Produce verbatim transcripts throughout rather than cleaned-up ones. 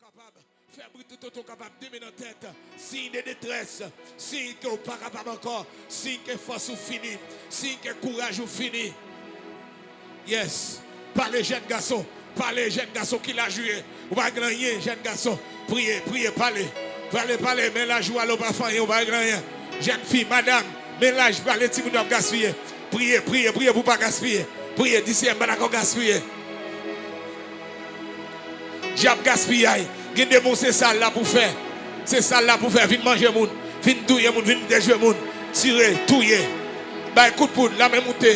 kapab fè bri tout oto kapab demen nan tèt. Siy de detrès, siy ke w pa kapab ankò, siy ke fòs ou fini, siy ke kouraj ou fini. Yes. Pale, jèn gason. Pale, jèn gason, ki laj ou ye? Ou pa regle anyen, jèn gason. Priye, priye, pale. Pale, pale, men laj ou ale, ou pa fè anyen, ou pa regle anyen. Jèn fi, madanm, men laj, pale, timoun yo ap gaspiye. Priye, priye, priye pou w pa gaspiye. Priye, di, Seyè, m pa dakò gaspiye. Dyab gaspiyay. Gen de moun se sa l la pou fè. Se sa l la pou fè. Vin manje moun. Vin touye moun. Vin dejwe moun. Tire, touye. Bay kout poud. Lame moute.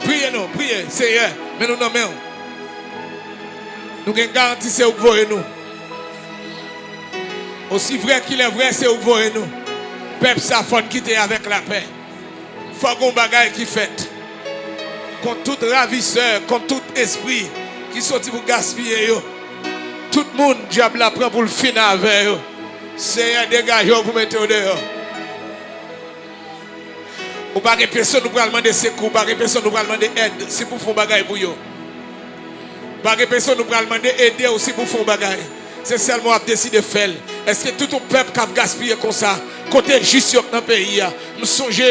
Priye non. Priye. Seyè, men nou nan men w. Nou gen garanti se ou k voye nou. Osi vrè ki lè vrè, se ou k voye nou. Pèp sa fò n kite avèk lapè. Fò gon bagay ki fèt kont tout ravisè, kont tout espri ki soti pou gaspiye yo. Tout moun dyab la pran pou l fin avè yo. Seyè, degaje w pou mete yo deyò. Ou pa gen pèsonn ou pral mande sekou, ou pa gen pèsonn ou pral mande èd, si pou fè yon bagay pou yo. Ou pa gen pèsonn ou pral mande ede w, si pou fè yon bagay. Se sèlman w ap deside fè l. Èske tout yon pèp k ap gaspiye konsa? Kote jis yo k nan peyi a? M sonje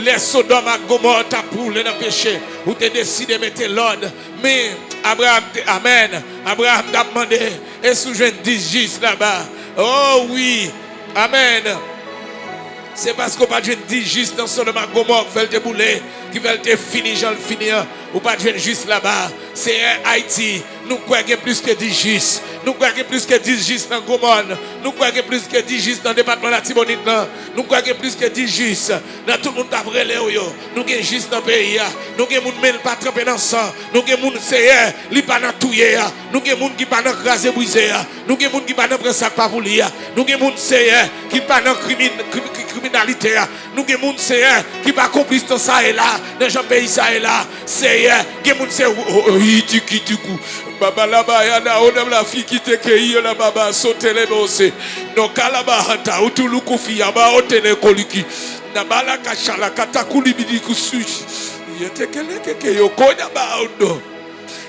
lè Sodòm ak Gomò t ap woule nan peche, ou te deside mete lòd. Men, Abraram te, amèn, Abraram t ap mande, e si w jwenn dis jis laba? O wi, amèn. Se paske w pa t jwenn dis jis nan Sodòm ak Gomò ki fè l te boule, ki fè l te fini jan l fini an. Ou pa t jwenn jis laba. Seyè, Ayiti, nou kwè gen plis ke dis jis. Nou kwè gen plis ke dis jis nan Gwomòn. Nou kwè gen plis ke dis jis nan depatman Latibonit lan. Nou kwè gen plis ke dis jis nan tout moun k ap rele w yo. Nou gen jis nan peyi a. Nou gen moun men l pa tranpe nan san. Nou gen moun, Seyè, li pa nan touye a. Nou gen moun ki pa nan kraze brize a. Nou gen moun ki pa nan pran sa k pa pou li a. Nou gen moun, Seyè, ki pa nan krimin-, kri-, kri-, kriminalite a. Nou gen moun, Seyè, ki pa konplis nan sa e la, nan jan peyi sa e la. Seyè, gen moun se o, o, o, itikidikou. Baba la bayana, o nan la fi ki te keyi la baba, sote le bose. Non kalaba hanta, utuluku fi aba, o tene koliki. Nabala kachala, katakouli bidi kusushi. Yete kele keke yo, koda ba ondo.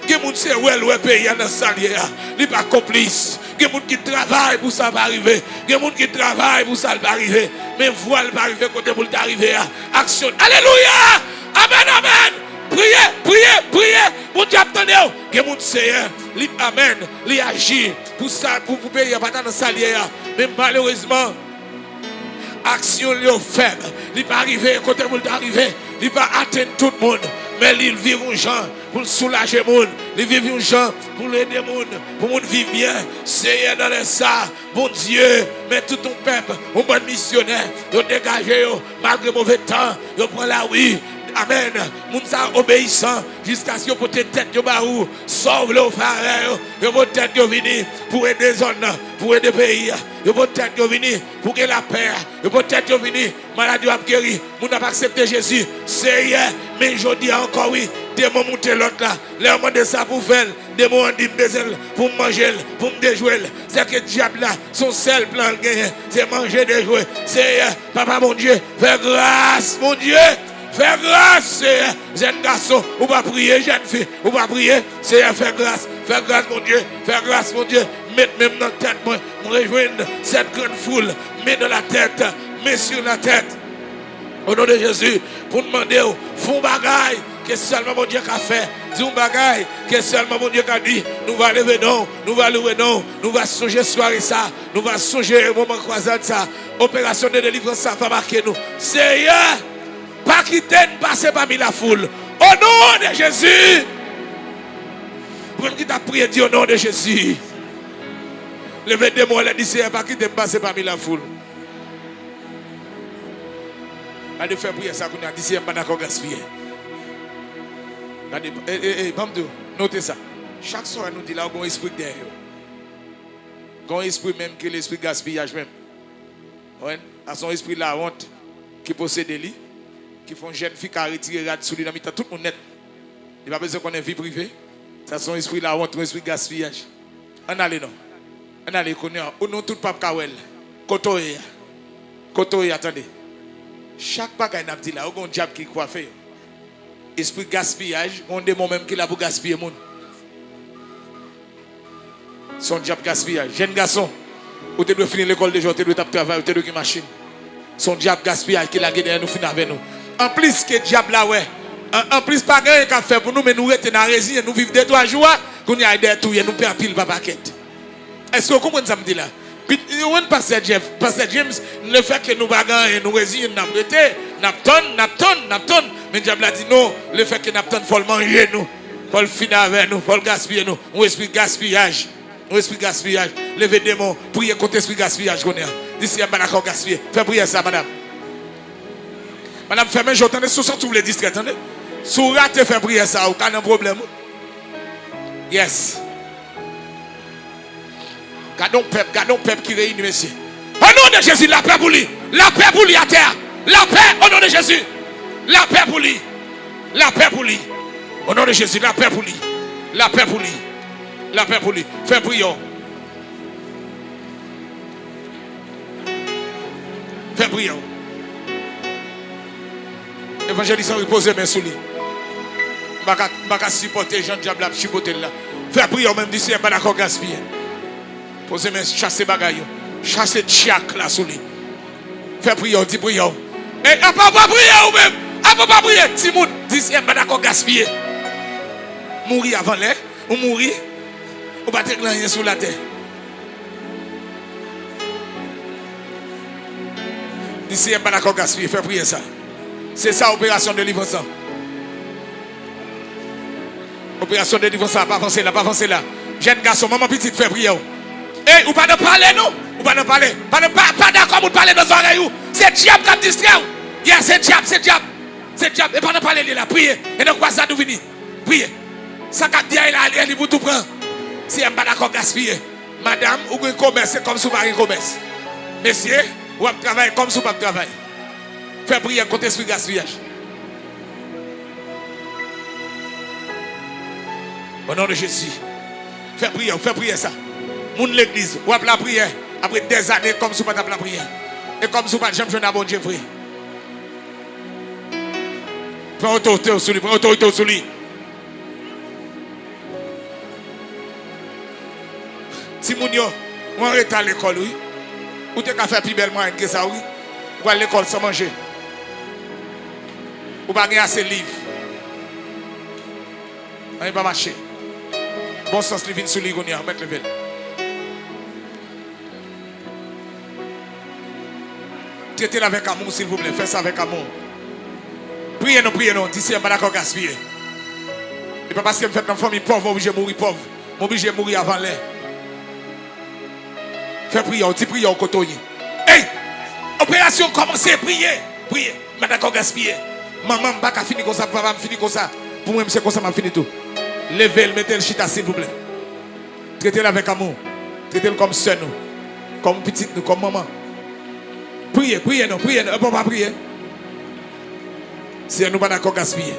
Gen moun se wè l wè peyi a nan sa l ye a. Li pa konplis. Gen moun ki travay pou sa pa rive. Gen moun ki travay pou sa l pa rive. Men vwa l pa rive kote pou l ta rive a. Aksyon. Alelouya! Amèn, amèn! Priye, priye, priye! Bondye ap tande w. Gen moun, Seyè, li, amèn, li aji pou sa, pou, pou peyi a pa ta nan sa l ye a. Men malerezman, aksyon l yo fèb. Li pa rive kote pou l ta rive. Li pa atenn tout moun. Men li viv yon jan pou l soulaje moun. Li viv yon jan pou l ede moun. Pou moun viv byen. Seyè, nan lè sa, Bondye, men tout yon pèp, yon bann misyonè, yo degaje yo, malgre move tan, yo pran lari. Amèn. Moun sa yo obeyisan jiskaske yo pote tèt yo ba ou. Sa w vle w fè avè yo. Yo pote tèt yo vini pou ede zòn nan, pou ede peyi a. Yo pote tèt yo vini pou gen lapè a. Yo pote tèt yo vini, malad yo ap geri, moun ap aksepte Jezi. Seyè, men jodi a ankò wi, demon moute lòt la. Lè yo mande sa pou fè l, demon an di m bezwen l pou m manje l, pou m dejwe l. Sèke dyab la, se yon sèl plan l genyen, se manje, dejwe. Seyè, Papa Bondye, fè gras, Bondye, fè gras, Seyè. Jèn gason, ou pa priye, jèn fi, ou pa priye. Seyè, fè gras, fè gras, Bondye, fè gras, Bondye. Met men m nan tèt mwen, mwen rejwenn sèt grann foul, men nan latèt, men sou latèt. O non de Jezi, pou n mande w, fè yon bagay ke sèlman Bondye ka fè. Di yon bagay ke sèlman Bondye ka di. Nou va leve non, nou va louwe non, nou va sonje sware sa, nou va sonje moman kwazad sa. Operasyon de delivrans sa va make nou. Seyè, pa kite n pase pami lafoul. O non de Jezi! Ou menm ki t ap priye, di, o non de Jezi. Leve de men w anlè, di, Seyè, pa kite m pase pami lafoul. Gade, fè priyè sa kounye a, di, Seyè, m pa dakò gaspiye. Gade, e, e, e, ban m di w, note sa. Chak sa w wè nou di la, ou gen yon espri k dèyè yo. Gen yon espri menm ki rele espri gaspiyaj menm. Konprann? Sa se yon espri lawont ki posede li, ki fè yon jèn fi ka retire rad sou li nan mitan tout moun nèt. Li pa bezwen konnen vi prive. Sa se yon espri lawont, yon espri gaspiyaj. Ann ale non. Ann ale kounye a. Ou nou tout p ap ka wè l. Kote w ye a? Kote w ye a, tande? Chak bagay n ap di la, ou gen yon dyab ki kwafe yo. Espri gaspiyaj, gen yon demon menm ki la pou gaspiye moun. Se yon dyab gaspiyaj. Jèn gason, ou te dwe fini lekòl deja, ou te dwe t ap travay, ou te dwe gen machin. Se yon dyab gaspiyaj ki lage dèyè nou fin avè nou. Anplis ke dyab la wè, an- anplis pa gen anyen k ap fè pou nou, men nou rete, n a reziyen, nou viv de twa jou a, kounye a dèyè touye nou, pè anpil pa pakèt. Èske w konprann sa m di la? Pit- Ou konn pastè Jeff, pastè James, lefètke nou pa gen anyen, nou reziyen, n ap rete, n ap tann, n ap tann, n ap tann. Men dyab la di non, lefètke n ap tann, fò l manje nou, fò l fin avè nou, fò l gaspiye nou. Yon espri gaspiyaj. Yon espri gaspiyaj. Leve demon, priye kont espri gaspiyaj kounye a. Di, Seyè, m pa dakò gaspiye. Fè priyè sa, madanm. Madanm, fèmen je w, tande, si w santi w vle distrè, tande. Si w rate fè priyè sa, ou ka nan pwoblèm, wi. Yes. Gade yon pèp, gade yon pèp ki reyini, mesye. O non de Jezi, lapè pou li. Lapè pou li atè a. Lapè, o non de Jezi. Lapè pou li. Lapè pou li. O non de Jezi, lapè pou li. Lapè pou li. Lapè pou li. Fè priyè w. Fè priyè w. Evanjelis Henry, poze men sou li. M pa ka, m pa ka sipòte jan dyab la ap chipote l la. Fè priyè w menm, di, Seyè, m pa dakò gaspiye. Poze men, chase bagay yo. Chase tchak la sou li. Fè priyè w, di, priyè w. E apa w pa priye ou menm? Apa w pa priye? Timoun, di, Seyè, m pa dakò gaspiye. Mouri avan lè. Ou mouri, ou pa t regle anyen sou latè. Di, Seyè, m pa dakò gaspiye, fè priyè sa. Se sa operasyon delivrans lan. Operasyon delivrans la, pa vanse la, pa vanse la. Jèn gason, manman pitit, fè priyè w. Ey, ou pa nan pale non. Ou pa nan pale. Pa, nan- pa, pa dakò moun pale nan zòrèy ou. Se dyab k ap distrè w. Yeah, se dyab, se dyab. Se dyab. E pa nan pale li la. Priye. E nan kwazad ou vini. Priye. Sa k ap di a la, li pou tou pran. Seyè, m pa dakò gaspiye. Madanm, ou gen komès, se kòmsi w pa gen komès. Mesye, w ap travay kòmsi w p ap travay. Fè priyè kont espri gaspiyaj. O non de Jezi. Fè priyè, fè priyè sa. Moun legliz, w ap lapriyè. Apre dèzane, kòmsi w pa t ap lapriyè. E kòmsi w pa t janm jwenn a Bondye vre. Pran otorite w sou li, pran otorite w sou li. Timoun yo, ou anreta lekòl, wi. Ou te ka fè pi bèl mwayèn ke sa, wi. Ou pral lekòl san manje. Ou pa gen ase liv. Anyen pa mache. Bon sans li vin sou li kounye a, ou mèt leve l. Trete l avèk amou, silvouplè. Fè sa avèk amou. Priye non, priye non. Di, Seyè, m pa dakò gaspiye. E pa paske m fèt nan fanmi pòv, mwen oblije mouri pòv. Mwen oblije mouri avan lè. Fè priyè w, di priyè w kote w ye. Ey! Operasyon kòmanse, priye! Priye! M pa dakò gaspiye. Manman m pa ka fini konsa, papa m fini konsa. Pou mwen, m se konsa m ap fini tou. Leve l, mete l chita, silvouplè. Trete l avèk amou. Trete l kòm sè nou. Kòm pitit nou, kòm manman. Priye, priye non, priye non. Epi w pa priye. Seyè, nou pa dakò gaspiye.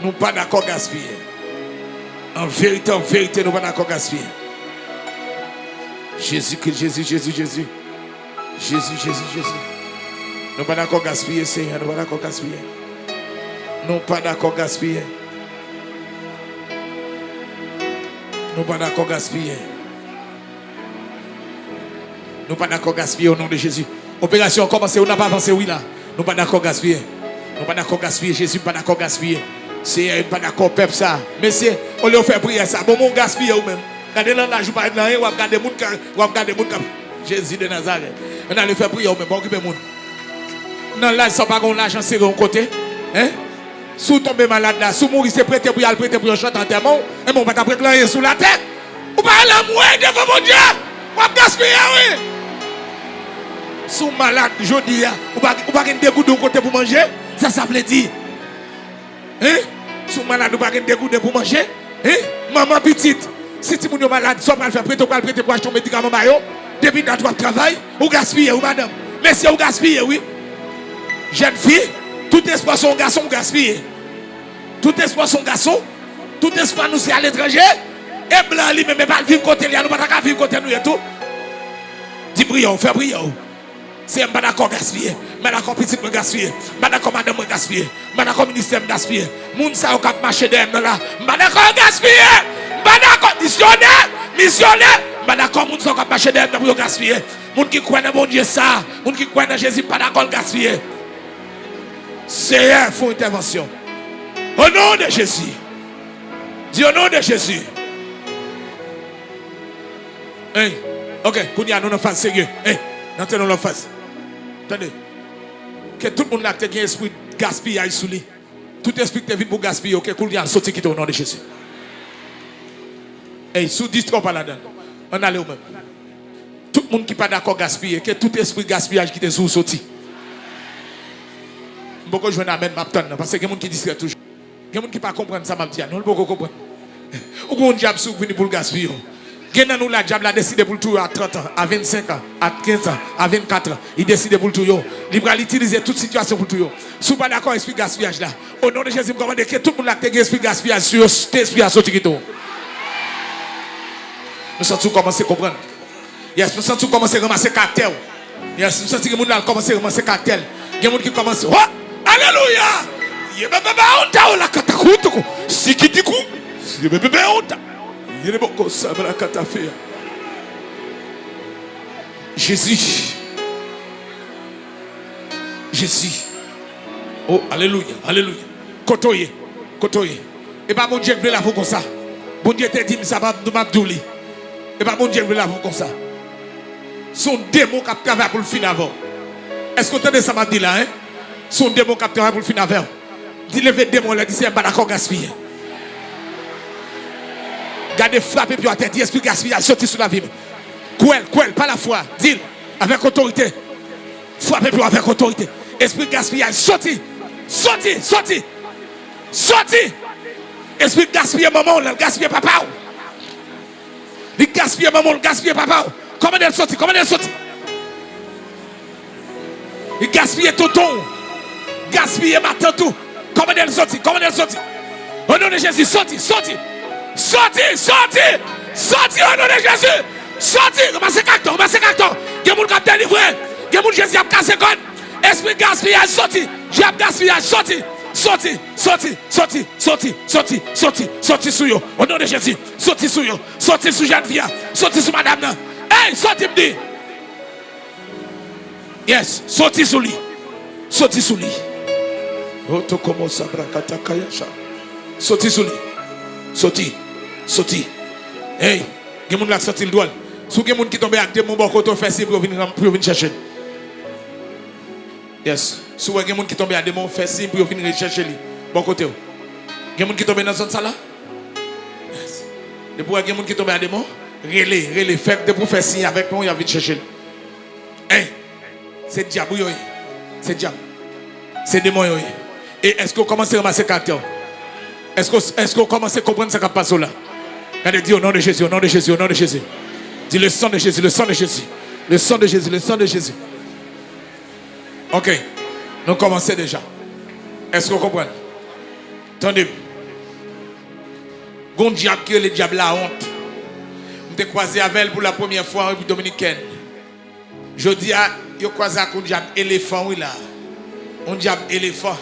Nou pa dakò gaspiye. An verite, an verite, nou pa dakò gaspiye. Jezi Kris, Jezi, Jezi, Jezi. Jezi, Jezi, Jezi. Nou pa dakò gaspiye, Seyè, nou pa dakò gaspiye. Nou pa dakò gaspiye. Nou pa dakò gaspiye. Nou pa dakò gaspiye o non de Jezi. Operasyon an kòmanse, ou n ap avanse wi la. Nou pa dakò gaspiye. Nou pa dakò gaspiye, Jezi, m pa dakò gaspiye. Seyè, m pa dakò pèp sa. Mesye, olye w fè priyè sa, bon, men w gaspiye ou menm. Gade nan laj ou pa nan anyen, w ap gade moun ka, w ap gade moun k ap, Jezi de Nazarèt. Ann ale fè priyè ou menm, pa okipe moun. Nan laj sa w pa gen yon lajan sere yon kote? Hein? Si w tonbe malad la, si w mouri, se prete pou y al prete pou yo chante antèman w. Enben, w pa t ap regle anyen sou latè. Ou pa al anmwey devan Bondye. W ap gaspiye, wi. Si w malad jodi a, ou pa, ou pa gen de gouden yon kote pou manje, sa sa vle di? Hein? Si w malad, ou pa gen de gouden pou manje? Hein? Manman pitit, si timoun yo malad, sa w pral fè? Prete, w pral prete pou achte yon medikaman ba yo? Depi dat w ap travay, ou gaspiye, wi, madanm. Mesye, ou gaspiye, wi. Jèn fi, tout espwa se yon gason, ou gaspiye. Tout espwa se yon gason. Tout espwa nou se aletranje. E blan li menm, e pa l viv kote li a, nou pa ta ka viv kote nou ye tou? Di priyè w, fè priyè w. Seyè, m pa dakò gaspiye. M pa dakò pitit mwen gaspiye. M pa dakò madanm mwen gaspiye. M pa dakò ministè m gaspiye. Moun sa yo k ap mache dèyè m nan la, m pa dakò yo gaspiye. M pa dakò misyonè. Misyonè, m pa dakò moun sa yo k ap mache dèyè m nan pou yo gaspiye. Moun ki kwè nan Bondye sa, moun ki kwè nan Jezi, m pa dakò l gaspiye. Seyè, fè yon entèvansyon. O non de Jezi. Di o non de Jezi. Hey, ok, kounye a nou nan faz serye. Hey, n antre nan lòt faz. Tande. Ke tout moun la ki te gen espri gaspiyaj sou li. Tout espri ki te vin pou gaspiye, ok, kounye a soti kite o non de Jezi. Hey, si w distrè w pa ladan l. Ann ale w menm. Tout moun ki pa dakò gaspiye, ke tout espri gaspiyaj kite sou w soti. M poko jwenn amèn, m ap tann nan, paske gen moun ki distrè toujou. Gen moun ki pa konprann sa m ap di a. Non, l poko konprann. Ou gen yon dyab sou ou k vini pou l gaspiye w. Gen nan nou la, dyab la deside pou l touye w a trant an, a vennsenk an, a kenz an, a vennkat an. Li deside pou l touye w. Li pral itilize tout sitiyasyon pou l touye w. Si w pa dakò espri gaspiyaj la, o non de Jezi, m kòmande ke tout moun la ki te gen espri gaspiyaj sou yo, ke espri a soti kite w. Nou santi w kòmanse konprann. Yes, m santi w kòmanse ranmase kaktè w. Yes, m santi gen moun la l kòmanse ranmase kaktè l. Gen moun ki kòmanse, oh! Alelouya! Yebebebe onta o la katakutuku. Sikitiku. Yebebebe onta. Yebeboko sabra katafea. Jezi. Jezi. Oh, alelouya, alelouya. Kote w ye? Kote w ye? E pa Bondye k vle lave w konsa. Bondye te di m sa, m ap, m ap di w li. E pa Bondye k vle lave w konsa. Se yon demon k ap travay pou l fin avè w. Èske w tande sa m ap di la, en? Se yon demon k ap travay pou l fin avè w. Di leve demon an, di Seyè, m pa dakò gaspiye. Gade, frape pye w atè, di espri gaspiyaj soti sou lavi m. Kwè l, kwè l, pa lafwa, di l, avèk otorite. Frape pye w avèk otorite. Espri gaspiyaj, soti! Soti! Soti! Soti! Espri gaspiye manman w, l al gaspiye papa w. Li gaspiye manman w, l gaspiye papa w. Kòmande l soti, kòmande l soti. Li gaspiye tonton w, gaspiye matant ou. Kòmande l soti, kòmande l soti. O non de Jezi, soti, soti. Soti, soti, soti, o non de Jezi. Soti, ranmase kaktè w, ranmase kaktè w. Gen moun k ap delivre. Gen moun Jezi ap kase kò l. Espri gaspiyaj, soti. Dyab gaspiyaj, soti. Soti, soti, soti, soti, soti, soti, soti sou yo. O non de Jezi, soti sou yo. Soti sou jèn fi a. Soti sou madanm nan. Ey, soti, m di. Yes, soti sou li. Soti sou li. Otokomo sabrakata kayasha. Soti sou li. Soti. Soti. Ey, gen moun la k santi l dwòl. Si w gen moun ki tonbe ak demon bò kote w, fè siy pou yo vin, pou yo vin chèche l. Yes. Si w wè gen moun ki tonbe a demon, fè siy pou yo vin rechèche li bò kote w. Gen moun ki tonbe nan zòn sa la? Yes. Depi w wè gen moun ki tonbe a demon, rele, rele. Fè, depi w fè siy avèk men w, y ap vin chèche l. Hey! Se dyab ou yo ye. Se dyab. Se demon yo ye. E èske w kòmanse ranmase karaktè w? Èske, èske w kòmanse konprann sa k ap pase w la? Gade, di, o non de Jezi, o non de Jezi, o non de Jezi. Di, le sang de Jésus, le sang de Jésus. Le sang de Jésus, le sang de Jésus. Ok. Nou kòmanse deja. Èske w konprann? Tande m. Gon dyab ki rele dyab lawont. M te kwaze avè l pou la premyè fwa an Repiblik Dominikèn. Jodi a, yo kwaze ak yon dyab elefan, wi la. Yon dyab elefan.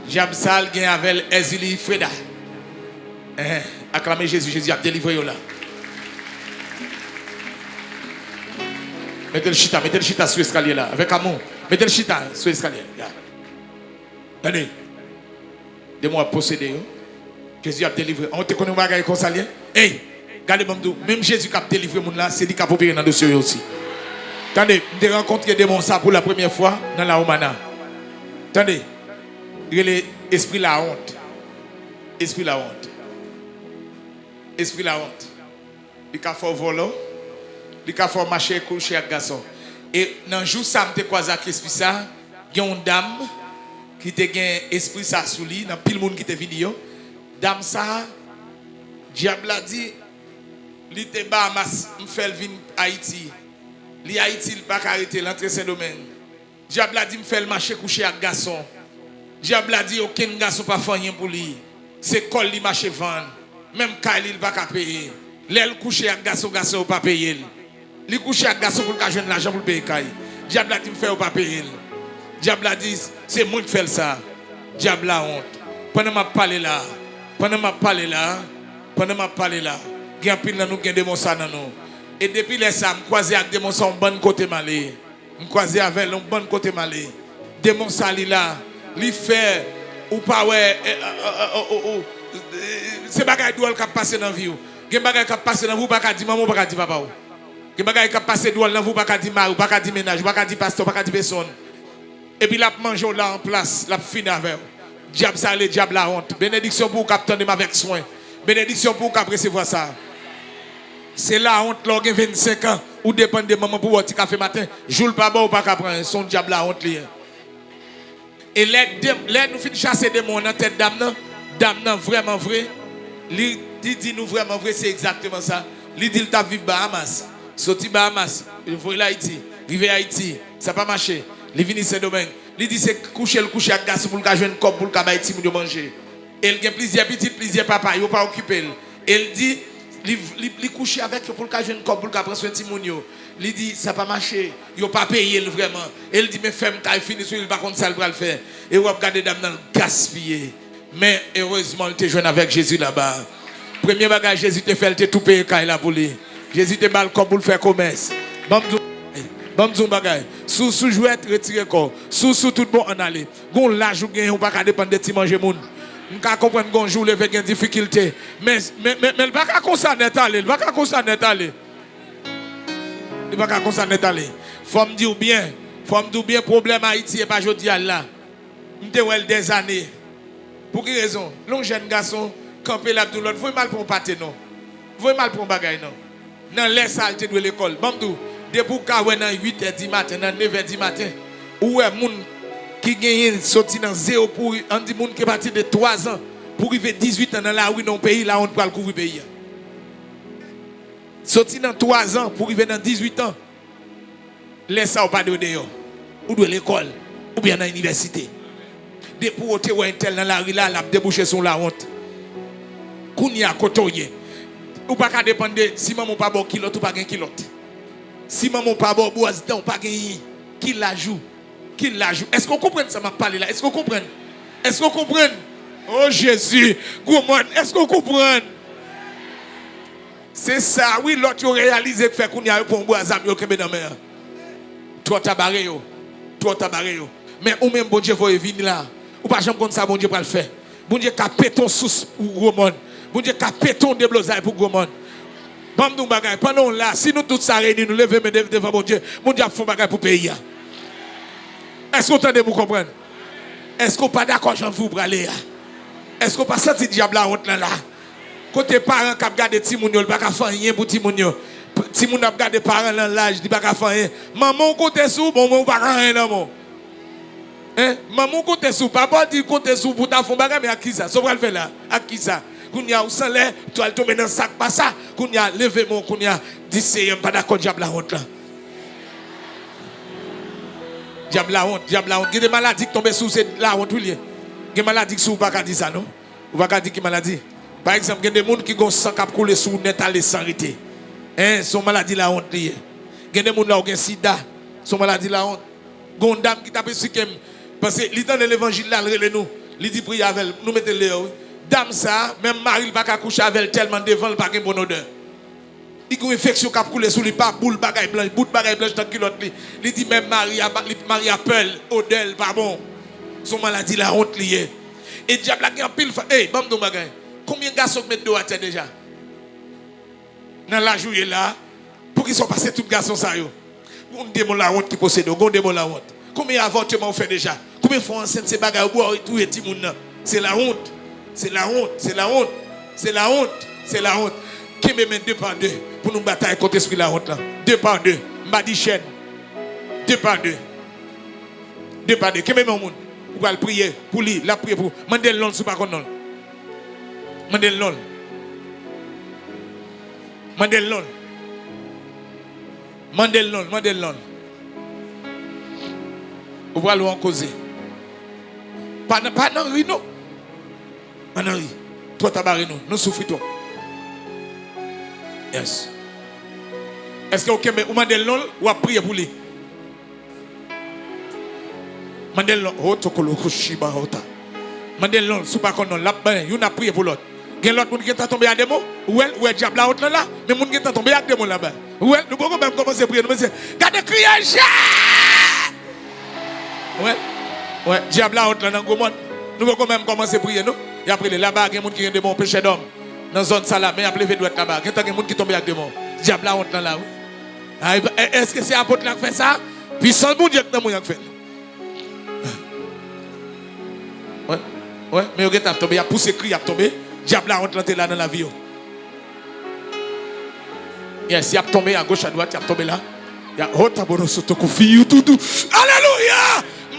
Dyab sa a, l gen avè l Èzili Freda. Enhen. Aklame Jezi, Jezi ap delivre yo la. Mete l chita, mete l chita sou eskalye la, avèk amou. Mete l chita sou eskalye. Ya. Gade. Demon ap posede yo. Jezi ap delivre. An, ou te konnen yon bagay konsa l ye? Ey, gade ban m di w, menm Jezi k ap delivre moun la, se li k ap opere nan dosye yo osi. Tande, m te rankontre demon sa pou la premyè fwa nan La Romana. Tande, rele espri lawont. Espri lawont. Espri lawont. Li ka fè w vòlò. Li ka fè w mache kouche ak gason. E nan jou sa m te kwaze ak espri sa, gen yon dam ki te gen espri sa sou li, nan pil moun ki te vini yo. Dam sa, dyab la di, li te Bahamas, m fè l vin Ayiti. Li Ayiti, li pa ka rete, l antre Sendomeng. Dyab la di m fè l mache kouche ak gason. Dyab la di okenn gason pa fè anyen pou li. Se kò l li mache vann. Menm kay li, li pa ka peye. Lè l kouche ak gason, gason yo pa peye l. Li kouche ak gason pou l ka jwenn lajan pou l peye kay. Dyab la di m fè yo pa peye l. Dyab la di se mwen k fè l sa. Dyab la wont. Pandan m ap pale la, pandan m ap pale la, pandan m ap pale la, Gen anpil nan nou gen demon sa nan nou. E depi lè sa, m kwaze ak demon sa yon bann kote m ale. M kwaze avè l yon bann kote m ale. Demon sa li la, li fè ou pa wè, eh, eh, eh, eh, oh, oh, eh, se bagay dwòl k ap pase nan vi w. Gen bagay k ap pase nan vi w, ou pa ka di manman, ou pa ka di papa w. Gen bagay k ap pase dwòl nan vi w, ou pa ka di mari, ou pa ka di mennaj, ou pa ka di pastè, ou pa ka di pèsonn. Epi l ap manje w la an plas, l ap fini avè w. Dyab sa rele dyab lawont. Benediksyon pou ou k ap tande m avèk swen. Benediksyon pou ou k ap resevwa sa. Se lawont lè w gen vennsenk an, ou depann de manman pou w bò ti kafe maten. Jou l pa ba w, ou pa ka pran anyen. Se yon dyab lawont li ye. E lè, de, lè nou fin chase demon an nan tèt dam nan, dam nan vrèman vre, li, li di nou vrèman vre, se egzakteman sa. Li di l t ap viv Bahamas. Soti Bahamas, voye l Ayiti. Rive Ayiti, sa pa mache. Li vini Sendomeng. Li di se kouche l kouche ak gason pou l ka jwenn kòb pou l ka bay timoun yo manje. E l gen plizyè pitit, plizyè papa, yo pa okipe l. E l di, li, li, li kouche avèk yo pou l ka jwenn kòb pou l ka pran swen timoun yo. Li di, sa pa mache, yo pa peye l vrèman. E l di, men fè m kay fini sou li, li pa konn sa l pral fè. E w ap gade dam nan, l gaspiye. Men, erezman, l te jwenn avèk Jezi laba. Premye bagay Jezi te fè, l te tou peye kay la pou li. Jezi te ba l kòb pou l fè komès. Ban m di w, ban m di w yon bagay. Si w sou jwèt, retire kò w. Si w sou tout bon, ann ale. Gon laj ou genyen, ou pa ka depann de ti manje moun. M ka konprann gon jou w leve gen difikilte. Men, men, men, men l pa ka konsa nèt ale, l pa ka konsa nèt ale. Li pa ka konsa nèt ale. Fò m di w byen, fò m di w byen, pwoblèm Ayiti e pa jodi a l la. M te wè l dèzane. Pou ki rezon? Lè yon jèn gason kanpe, l ap di w lòt, voye m al pran yon pate non. Voye m al pran yon bagay non. Nan lè sa a, l te dwe lekòl. Ban m di w, depi w ka wè nan uit è di maten, nan nèf è di maten, ou wè moun ki genyen soti nan zewo pou, ann di moun ki pati de twa zan pou rive dizuit an nan lari nan yon peyi, lawont pral kouvri peyi a. Soti nan twa zan pou rive nan dizuit an, lè sa a ou pa dwe deyò. Ou dwe lekòl, oubyen nan inivèsite. Depi w te wè entèl nan lari la, l ap debouche sou yon lawont. Kounye a, kote w ye? Ou pa ka depann de si manman w pa ba w kilòt, ou pa gen kilòt. Si manman w pa ba w bwòs dan, ou pa gen, ki laj ou? Ki laj ou? Èske w konprann sa m ap pale la? Èske w konprann? Èske w konprann? O Jezi, gwo mòn, èske w konprann? Se sa, wi, lòt yo reyalize k fè kounye a yo pran yon bwa zam yo kenbe nan men an. Twò ta bare yo. Twò ta bare yo. Men ou menm, Bondye voye vini la. Ou pa janm konn sa Bondye pral fè. Bondye ka pete yon sous pou gwo mòn. Bondye ka pete yon deblozay pou gwo mòn. Ban m di w yon bagay, pandan w la, si nou tout sa reyini, nou leve men de- devan Bondye, Bondye ap fè yon bagay pou peyi a. Èske w tande m, ou konprann? Èske w pa dakò jan vi w prale a? Èske w pa santi dyab lawont lan la? Kote paran k ap gade timoun yo, li pa ka fè anyen pou timoun yo. P- Timoun ap gade paran lan laj, li pa ka fè anyen. Manman w konte sou ou, bon, men ou pa ka anyen nan men w. Hein? Manman w konte sou ou, papa w di l konte sou ou pou w ta fè yon bagay, men ak kisa? Sa w pral fè la? Ak kisa? Kounye a, ou san lè, ou al tonbe nan sa k pa sa. Kounye a, leve men w, kounye a, di, Seyè, m pa dakò dyab lawont lan. Dyab lawont, dyab lawont. Gen de maladi k tonbe sou ou, se lawont wi l ye. Gen maladi k sou ou, ou pa ka di sa non. Ou pa ka di ki maladi. Pa egzanp, gen de moun ki gon san k ap koule sou ou nèt ale san rete. Hein, se yon maladi lawont li ye. Gen de moun la ou gen sida, se yon maladi lawont. Gon dam ki t ap esplike m, paske li tande levanjil la, l rele nou. Li di priye avè l, nou mete l deyò wi. Dam sa, menm mari l pa ka kouche avè l tèlman devan l pa gen bon odè. Li gen yon enfeksyon k ap koule sou li, pa boul bagay blanch, bout bagay blanch nan kilòt li. Li di menm mari a, li, mari a pè l, odè l pa bon. Se yon maladi lawont li ye. E dyab la gen anpil fa-, ey, ban m di w yon bagay. Konbyen gason k met do atè deja? Nan laj ou ye la, poukisa w pase tout gason sa yo? Gon demon lawont ki posede w, gon demon lawont. Konbyen avòtman ou fè deja? Konbyen fwa w ansent se bagay ou bwè, ou touye timoun nan? Se lawont. Se lawont, se lawont, se lawont, se lawont. Kenbe men de pa de pou nou batay kont espri lawont lan. De pa de. M pa di chèn. De pa de. De pa de. Kenbe men yon moun. Ou pral priye pou li, l ap priye pou ou. Mande l non l si w pa konn non l. Mande l non l. Mande l non l. Mande l non l, mande l non l. Ou pral wè yon koze. Pa nan, pa nan ri non. Pa nan ri. Twò ta bare nou. Nou soufri twòp. Yes. Èske ou kenbe, ou mande l non l, w ap priye pou li? Mande l non, oh, tokolo, koshiba, ota. Mande l non, si w pa konn non, l ap, ben, youn ap priye pou lòt. Gen lòt moun ki gentan tonbe a demon. Ou wè l, ou wè dyab lawont lan la. Men moun gentan tonbe ak demon laba. Ou wè l, nou poko menm kòmanse priye, nou menm se, gade kriye je! Ou wè l, ou wè l, dyab lawont lan nan gwo mòn. Nou poko menm kòmanse priye, non. Y ap rele laba, gen moun ki gen demon, pechè dòm. Nan zòn sa la, men y ap leve dwèt laba. Gentan gen moun ki tonbe ak demon. Dyab lawont lan la, wi. A, e, e, èske se apot la k fè sa? Pwisans Bondye k nan mwen an k fè l. Wè, wè, men yo gentan ap tonbe, y ap pouse kri, y ap tonbe. Dyab lawont lan te la nan lavi yo. Yes, y ap tonbe agoch, adwat, y ap tonbe la. Y ap, oh, taboro soto kou fi yo toutou. Alelouya!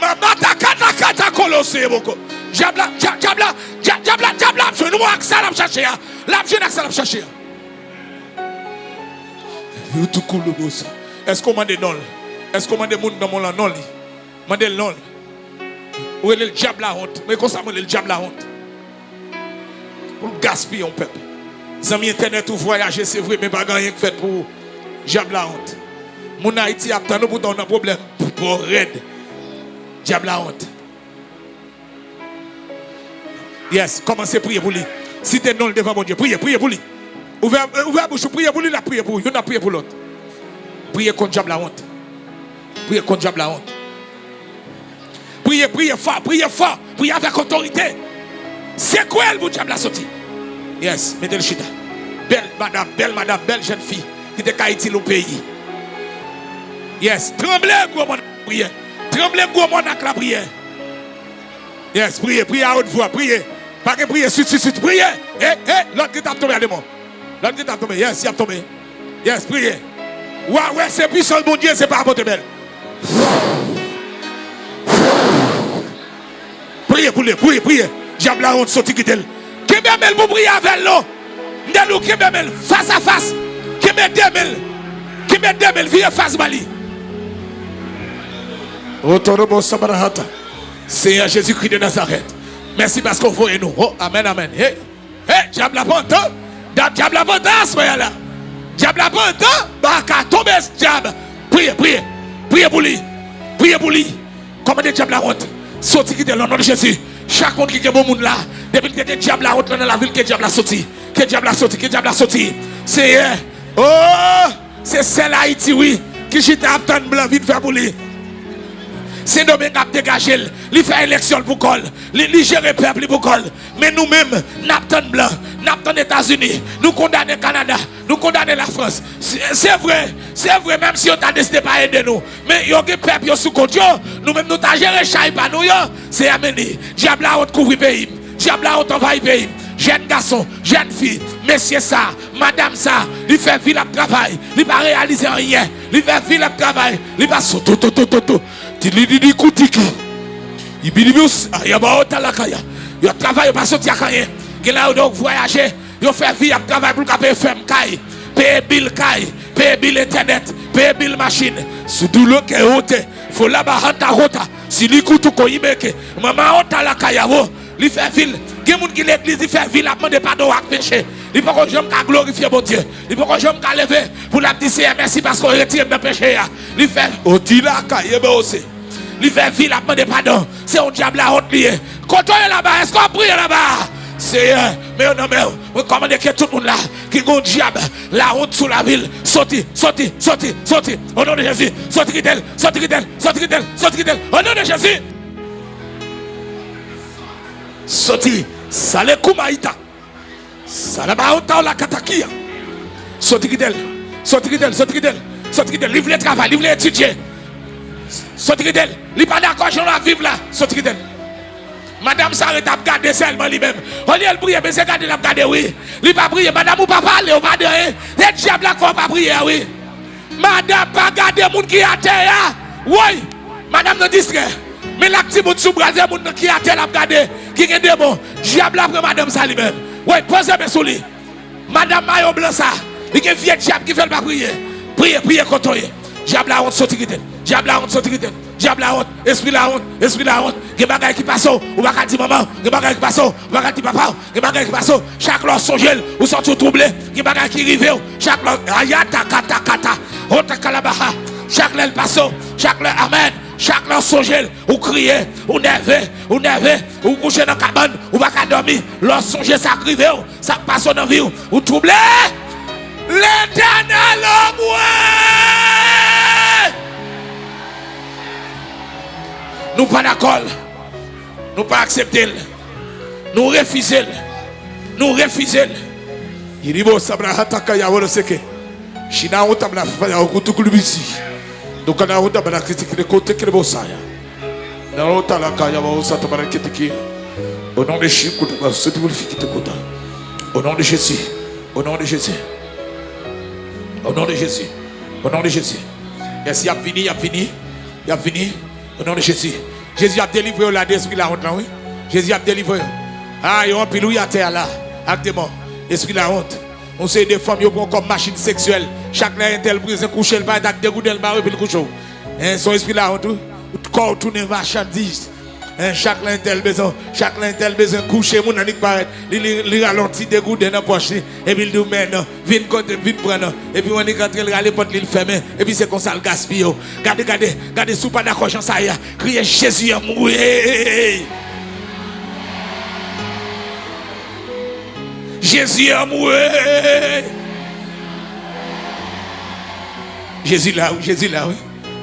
Mabata kata kata kolose boko. Dyab la, dya-, dyab la, dya-, dyab la, dyab la ap jwenn ou ak sa l ap chache a. L ap jwenn ak sa l ap chache a. Yo tou kou lobo sa. Èske w mande non l? Èske w mande moun nan mond lan non li? Mande l non l. Ou rele l dyab lawont. Men konsa mwen rele l dyab lawont. Pou l gaspiye yon pèp. Zanmi entènèt ou vwayaje, se vre, men pa gen anyen k fèt pou ou. Dyab lawont. Moun Ayiti ap tann ou, poutan w nan pwoblèm twò rèd. Dyab lawont. Yes, kòmanse priye pou li. Site non l devan Bondye. Priye, priye pou li. Ouvè, ouvè bouch ou, priye pou li, l ap priye pou ou. Youn ap priye pou lòt. Priye kont dyab lawont. Priye kont dyab lawont. Priye, priye fò, priye fò, priye avèk otorite. Sekwe l pou dyab la soti. Yes, mete l chita. Bèl madanm, bèl madanm, bèl jèn fi ki te ka itil yon peyi. Yes, tranble gwo mòn ak lapriyè. Tranble gwo mòn ak lapriyè. Yes, priye, priye a wot vwa, priye. Pa gen priye, swit, swit, swit, priye. E, e, lòt ki t ap tonbe a demon. Lòt ki t ap tonbe, yes, y ap tonbe. Yes, priye. W a wè se pwisans Bondye, se pa apot Ebèl. Priye pou li, priye, priye. Dyab lawont soti kite l. Kenbe men l pou priye avè l non. M te di w kenbe men l fas a fas. Kenbe de men l. Kenbe de men l, vire fas ba li. Otorobo sabarahata. Senyè Jezikri de Nazarèt, mèsi paske w voye nou. Oh, amèn, amèn. Hey. Hey, dyab la pantan. Da-, dyab la pantan aswè a la. Dyab la pantan. Baka tonbe dyab. Priye, priye. Priye pou li. Priye pou li. Kòmande dyab la wont. Soti kite l o non de Jezi. Chak moun ki gen bon moun la. Depi l te gen dyab la wont lan nan lavi l, ke dyab la soti. Ke dyab la soti. Ke dyab la soti. Senyè. Oh! Se sèl Ayiti, wi, ki chita ap tann blan vin fè pou li. Sendomeng ap degaje l. Li fè eleksyon l pou kò l. Li, li jere pèp li pou kò l. Men nou menm, n ap tann blan. N ap tann Etazini. Nou kondane Kanada. Nou kondane Lafrans. Se, se vre. Se vre, menm si yo ta deside pa ede nou. Men yo gen pèp yo sou kont yo. Nou menm nou ta jere chay pa nou yo. Senyè beni. Dyab la wont kouvri peyi m. Dyab la wont anvayi peyi m. Jèn gason, jèn fi, mesye sa, madanm sa, li fè vi l ap travay, li pa reyalize anyen, li fè vi l ap travay, li pa sotototototo, ti li di di koutiki, i bidi bius, a yaba ota la kaya, yo ap travay, yo pa soti ak anyen, gen la yo donk vwayaje, yo fè vi ap travay pou l ka peye fèm kay, peye bil kay, peye bil entènèt, peye bil machin, sou dou lo ke ote, fo la ba hanta hota, si li koutou ko imeke, mama ota la kaya wo, Li fè vi l. Gen moun ki legliz, li fè vi l ap mande padon ak peche. Li poko janm ka glorifye Bondye. Li poko janm ka leve pou l ap di, Senyè, mèsi paske w retire m nan peche a. Li fè, o di la ka, ye be ose. Li fè vi l ap mande padon. Se yon dyab lawont li ye. Kote w ye laba? Èske w ap priye laba? Senyè, men yo nan men w. Mwen kòmande ke tout moun la ki gen yon dyab lawont sou lavi l, soti, soti, soti, soti. O non de Jezi, soti kite l, soti kite l, soti kite l, soti kite l. O non de Jezi. Soti, sale koumayita. Salaba ota la katakia. Soti kite l. Soti kite l, soti kite l, soti kite l. Li vle travay, li vle etidye. Soti kite l. Li pa dakò jan l ap viv la. Soti kite l. Madanm sa ret ap gade sèlman li menm. Olye l priye, men se gade l ap gade wi. Li pa priye. Madanm ou pa pale, ou pa di anyen. Se dyab la k fè w pa priye a wi. Madanm pa gade moun ki atè a. Woy! Madanm nan distrè. Men l ak timoun sou bra l, se moun nan ki atè l ap gade, ki gen demon. Dyab la pran madanm sa li menm. Woy, poze men sou li. Madanm mayo blan sa, li gen vye dyab ki fè l pa priye. Priye, priye kote w ye. Dyab lawont soti kite l. Dyab lawont soti kite l. Dyab lawont, espri lawont, espri lawont. Gen bagay ki pase w, ou pa ka di manman w. Gen bagay ki pase w, ou pa ka di papa w. Gen bagay ki pase w. Chak lè w sonje l, ou santi w twouble. Gen bagay ki rive w. Chak lè w, ayata kata kata. Ota kalabaha. Chak lè l pase w. Chak lè, amèn. Chak lè w sonje l, ou kriye, ou nève, ou nève, ou kouche nan kabann, ou pa ka dòmi. Lè w sonje sa k rive w, sa k pase w nan vi w, ou twouble. Letènèl omwe! Nou pa dakò l. Nou pa aksepte l. Nou refize l. Nou refize l. Yiribo sabra hataka ya wolo seke. Shina wota bla faya okutu kulubisi. Dukana wota bla kritiki le kote kile bosaya. Na wota la kaya wa osa tabara kitiki. Au nom de Jésus, kuta ba sotu wuli fikite kuta. Au nom de Jésus. Au nom de Jésus. Au nom de Jésus. Au nom de Jésus. Yes, y ap vini, y ap vini. Y ap vini. Au nom de Jésus. Jezi ap delivre yo la de espri lawont lan, wi. Jezi ap delivre yo. Ah, yo anpil, wi, atè a la. Ak demon. Espri lawont. Yon seri de fanm yo pran kòm machin seksyèl. Chak lè entèl bezwen kouche, l parèt ak de gouden, l ba w epi l kouche w. Hein, se yon espri lawont, wi. Kò w tounen machandiz. Hein, chak lè entèl bezwen, chak lè entèl bezwen kouche, moun nan li k parèt. Li, li, li rale yon ti de gouden nan pòch li. Epi l di w, men non, vin kote m, vin pran non. Epi w annik antre, l rale pòt li, l fèmen. Epi se konsa l gaspiye w. Gade, gade, gade, si w pa dakò jan sa ye a, kriye, Jezi anmwe! Jezi anmwe! Jezi la, wi, Jezi la, wi.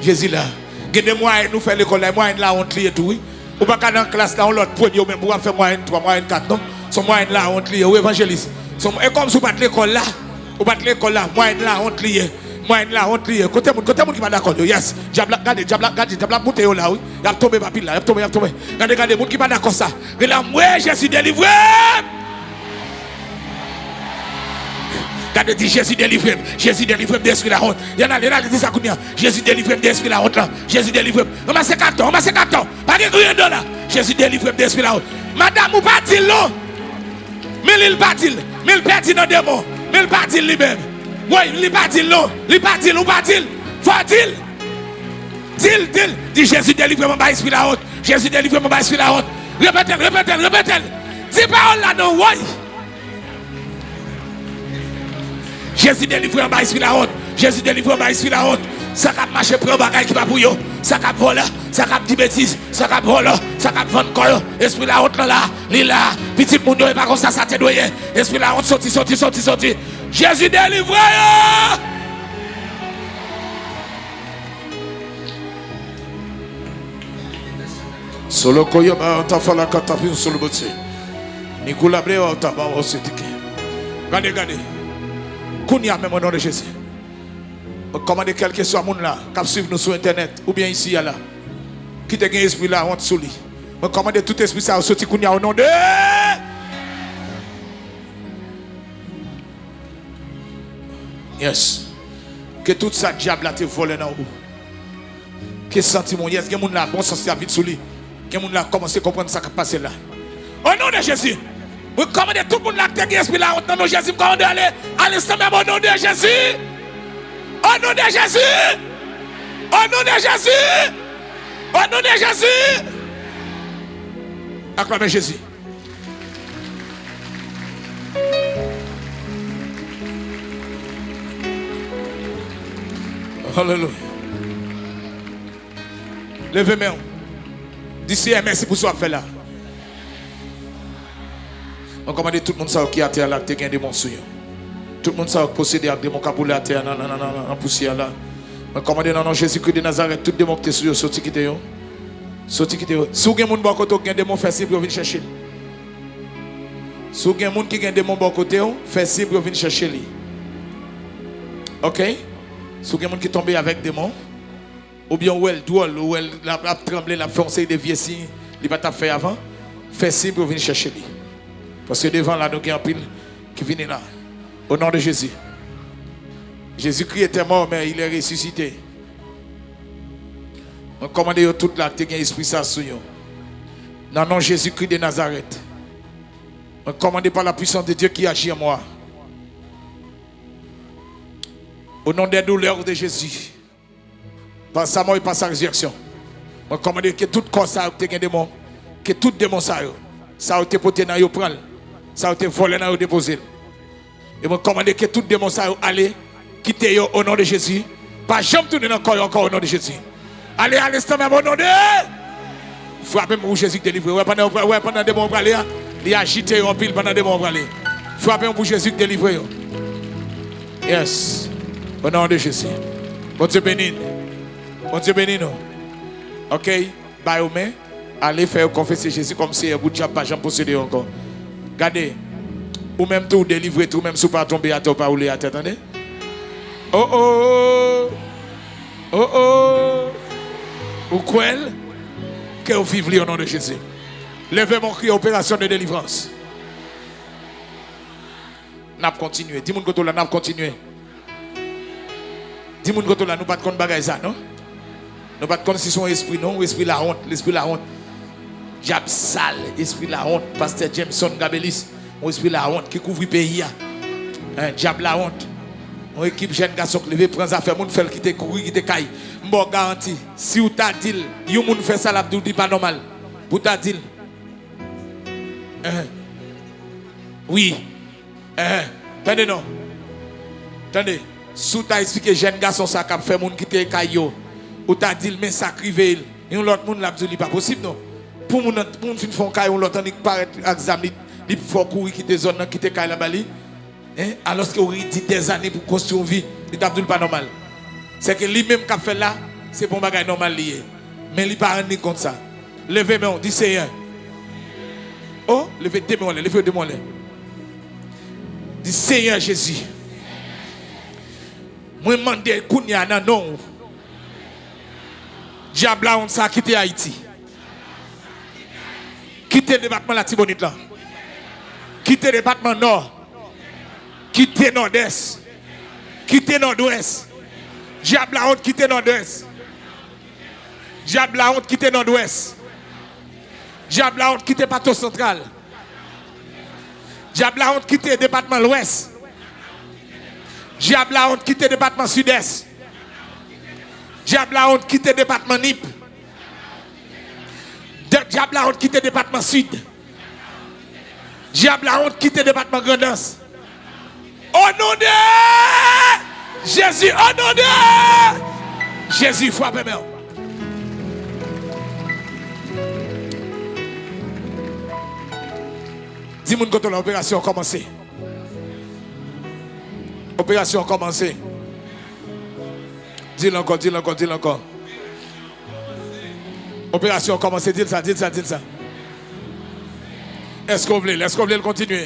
Jezi la. Gen de mwayèn nou fè lekòl la, e mwayèn lawont li ye tou, wi. Ou pa ka nan klas la, yon lòt premye, ou menm pou w ap fè mwayèn twa, mwayèn kat, non. Se yon mwayèn lawont li ye, wi, evanjelis. Se yon, e kòmsi w pa t lekòl la. Ou pa t lekòl la, mwayèn lawont li ye. Mwayèn lawont li ye. Kote moun, kote moun ki pa dakò yo? Yes. Dyab la, gade, dyab la, gade, dyab la ap moute yo la, wi. Y ap tonbe pa pil la, y ap tonbe, y ap tonbe. Gade, gade, moun ki pa dakò sa. Rele anmwe, Jezi delivre m! Gade, di, Jezi delivre m. Jezi delivre m de espri lawont. Y ann ale, y ann ale, di sa kounye a. Jezi delivre m de espri lawont lan. Jezi delivre m. Ranmase kat ou, ranmase kat ou. Pa gen griyen dola. Jezi delivre m de espri lawont. Madanm, ou pa di l non. Men li, l pa di l. Men l pèdi nan demon. Men l pa di l li menm. Woy, li pa di l non. Li pa di l, ou pa di l. Fò w di l. Di l, di l. Di, Jezi delivre m anba espri lawont. Jezi delivre m anba espri lawont. Repete l, repete l, repete l. Di pawòl la non, woy. Jezi delivre anba espri lawont. Jezi delivre anba espri lawont. Sa k ap mache pran bagay ki pa pou yo. Sa k ap vòlè, sa k ap di betiz, sa k ap vòlè, sa k ap vann kò yo. Espri lawont lan la, li la. Pitit moun yo, e pa konsa sa te dwe ye. Espri lawont soti, soti, soti, soti. Jezi delivre yo! Solo koyo ba ta fala kata fin solo botse. Ni koulable wa ta ba wa se tike. Gade, gade. Kounye a menm, o non de Jezi. Mwen kòmande kèlkeswa moun la k ap swiv nou sou entènèt oubyen isi a la, ki te gen espri lawont sou li. Mwen kòmande tout espri sa yo soti kounye a o non de Yes. Ke tout sa dyab la te vòlè nan ou. Ke santi moun, yes, gen moun la, bon sans li ap vin sou li. Gen moun la kòmanse konprann sa k ap pase la. O non de Jezi, mwen kòmande tout moun la ki te gen espri lawont nan non Jezi, m kòmande ale, ale san menm o non de Jezi. O non de Jezi. O non de Jezi. O non de Jezi. Aklame Jezi. Alelouya. Leve men w. Di, Seyè, mèsi pou sa w ap fè la. Mwen kòmande tout moun sa yo ki atè a la, ki te gen demon sou yo. Tout moun sa yo ki posede ak demon k ap woule atè a nan, nan, nan, nan, nan pousyè a la. Mwen kòmande nan non Jezikri de Nazarèt, tout demon ki te sou yo, soti kite yo. Soti kite yo. Si w gen moun bò kote w ki gen demon, fè siy pou yo vin chèche l. Si w gen moun ki gen demon bò kote w, fè siy pou yo vin chèche li. Oke? Si w gen moun ki tonbe avèk demon, oubyen w wè l dwòl, ou wè l ap, ap tranble, l ap fè yon seri de vye siy li pa t ap fè avan, fè siy pou yo vin chèche li. Paske devan la, nou gen anpil ki vini la. O non de Jezi. Jésus-Christ était mort, mais il est ressuscité. Mwen kòmande yo tout la ki te gen espri sa sou yo. Nan non Jésus-Christ de Nazareth. Mwen kòmande par la puissance de Dieu qui agit en moi. Au nom des douleurs de Jésus. Pa sa mò e pa sa rezirèksyon. Mwen kòmande ke tout kò sa yo ki te gen demon, ke tout demon sa yo, sa yo te pote nan yo pran l, sa yo te vòlè nan yo depoze l. E mwen kòmande ke tout demon sa yo ale, kite yo o non de Jezi. Pa janm tounen nan kò yo ankò o non de Jezi. Ale, ale, sanm, o non de. Frape m pou Jezi k delivre. Wè, pandan, wè, pandan demon prale a, li ajite yo anpil pandan demon prale. Frape m pou Jezi k delivre yo. Yes. O non de Jezi. Bondye beni n. Bondye beni nou. Ok. Ba yo men. Ale fè yo konfese Jezi kòm Seyè pou dyab pa janm posede yo ankò. Gade. Ou menm tou, ou delivre tou, menm si w pa tonbe atè, ou pa woule atè, tande. Oh, oh. Oh, oh. Ou kwè l? Ke w viv li o non de Jezi. Leve men w, kriye operasyon de delivrans. N ap kontinye. Di moun kote w la, n ap kontinye. Di moun kote w la, nou pa t konn bagay sa, non? Nou pa t konn si se yon espri, non? Yon espri lawont, lespri lawont. Dyab sal, espri lawont, pastè Jameson Gabelis, yon espri lawont ki kouvri peyi a. Hein, dyab lawont. Yon ekip jèn gason k leve pran zafè moun, fè l kite kouri, kite kay. M ba w garanti, si w ta di l, yon moun fè sa, l ap di w li pa nòmal. Pou w ta di l. Hein. Wi. Enhen. Tande non. Tande. Si w ta eksplike jèn gason sa k ap fè moun kite kay yo, ou ta di l, men sa k rive l. Yon lòt moun, l ap di w li pa posib non. Pou moun nan, pou moun fin fè yon kay, yon lòt annik parèt ak zam, li, li fè w kouri kite zòn nan, kite kay la ba li. Hein? Alòske w redi dèzane pou konstwi yon vi, li t ap di w li pa nòmal. Sèke li menm k ap fè l la, se pa yon bagay nòmal li ye. Men li pa rann li kont sa. Leve men w, di, Seyè. O, leve de men w anlè, leve de men w anlè. Di, Seyè Jezi, mwen mande kounye a nan non w, dyab lawont sa kite Ayiti. Kite depatman Latibonit lan. Kite depatman Nò. Kite Nòdès. Kite Nòdwès. Dyab lawont kite Nòdwès. Dyab lawont kite Nòdwès. Dyab lawont kite Plato Santral. Dyab lawont kite depatman Lwès. Dyab lawont kite depatman Sidès. Dyab lawont kite depatman Nip. De-, dyab lawont kite depatman Sid. Dyab lawont kite depatman Grandans. O non de Jezi, o non de Jezi, frape men w. Di moun kote w la, operasyon an kòmanse. Operasyon an kòmanse. Di l ankò, di l ankò, di l ankò. Operasyon an kòmanse, di l sa, di l sa, di l sa. Èske w vle l? Èske w vle l kontinye?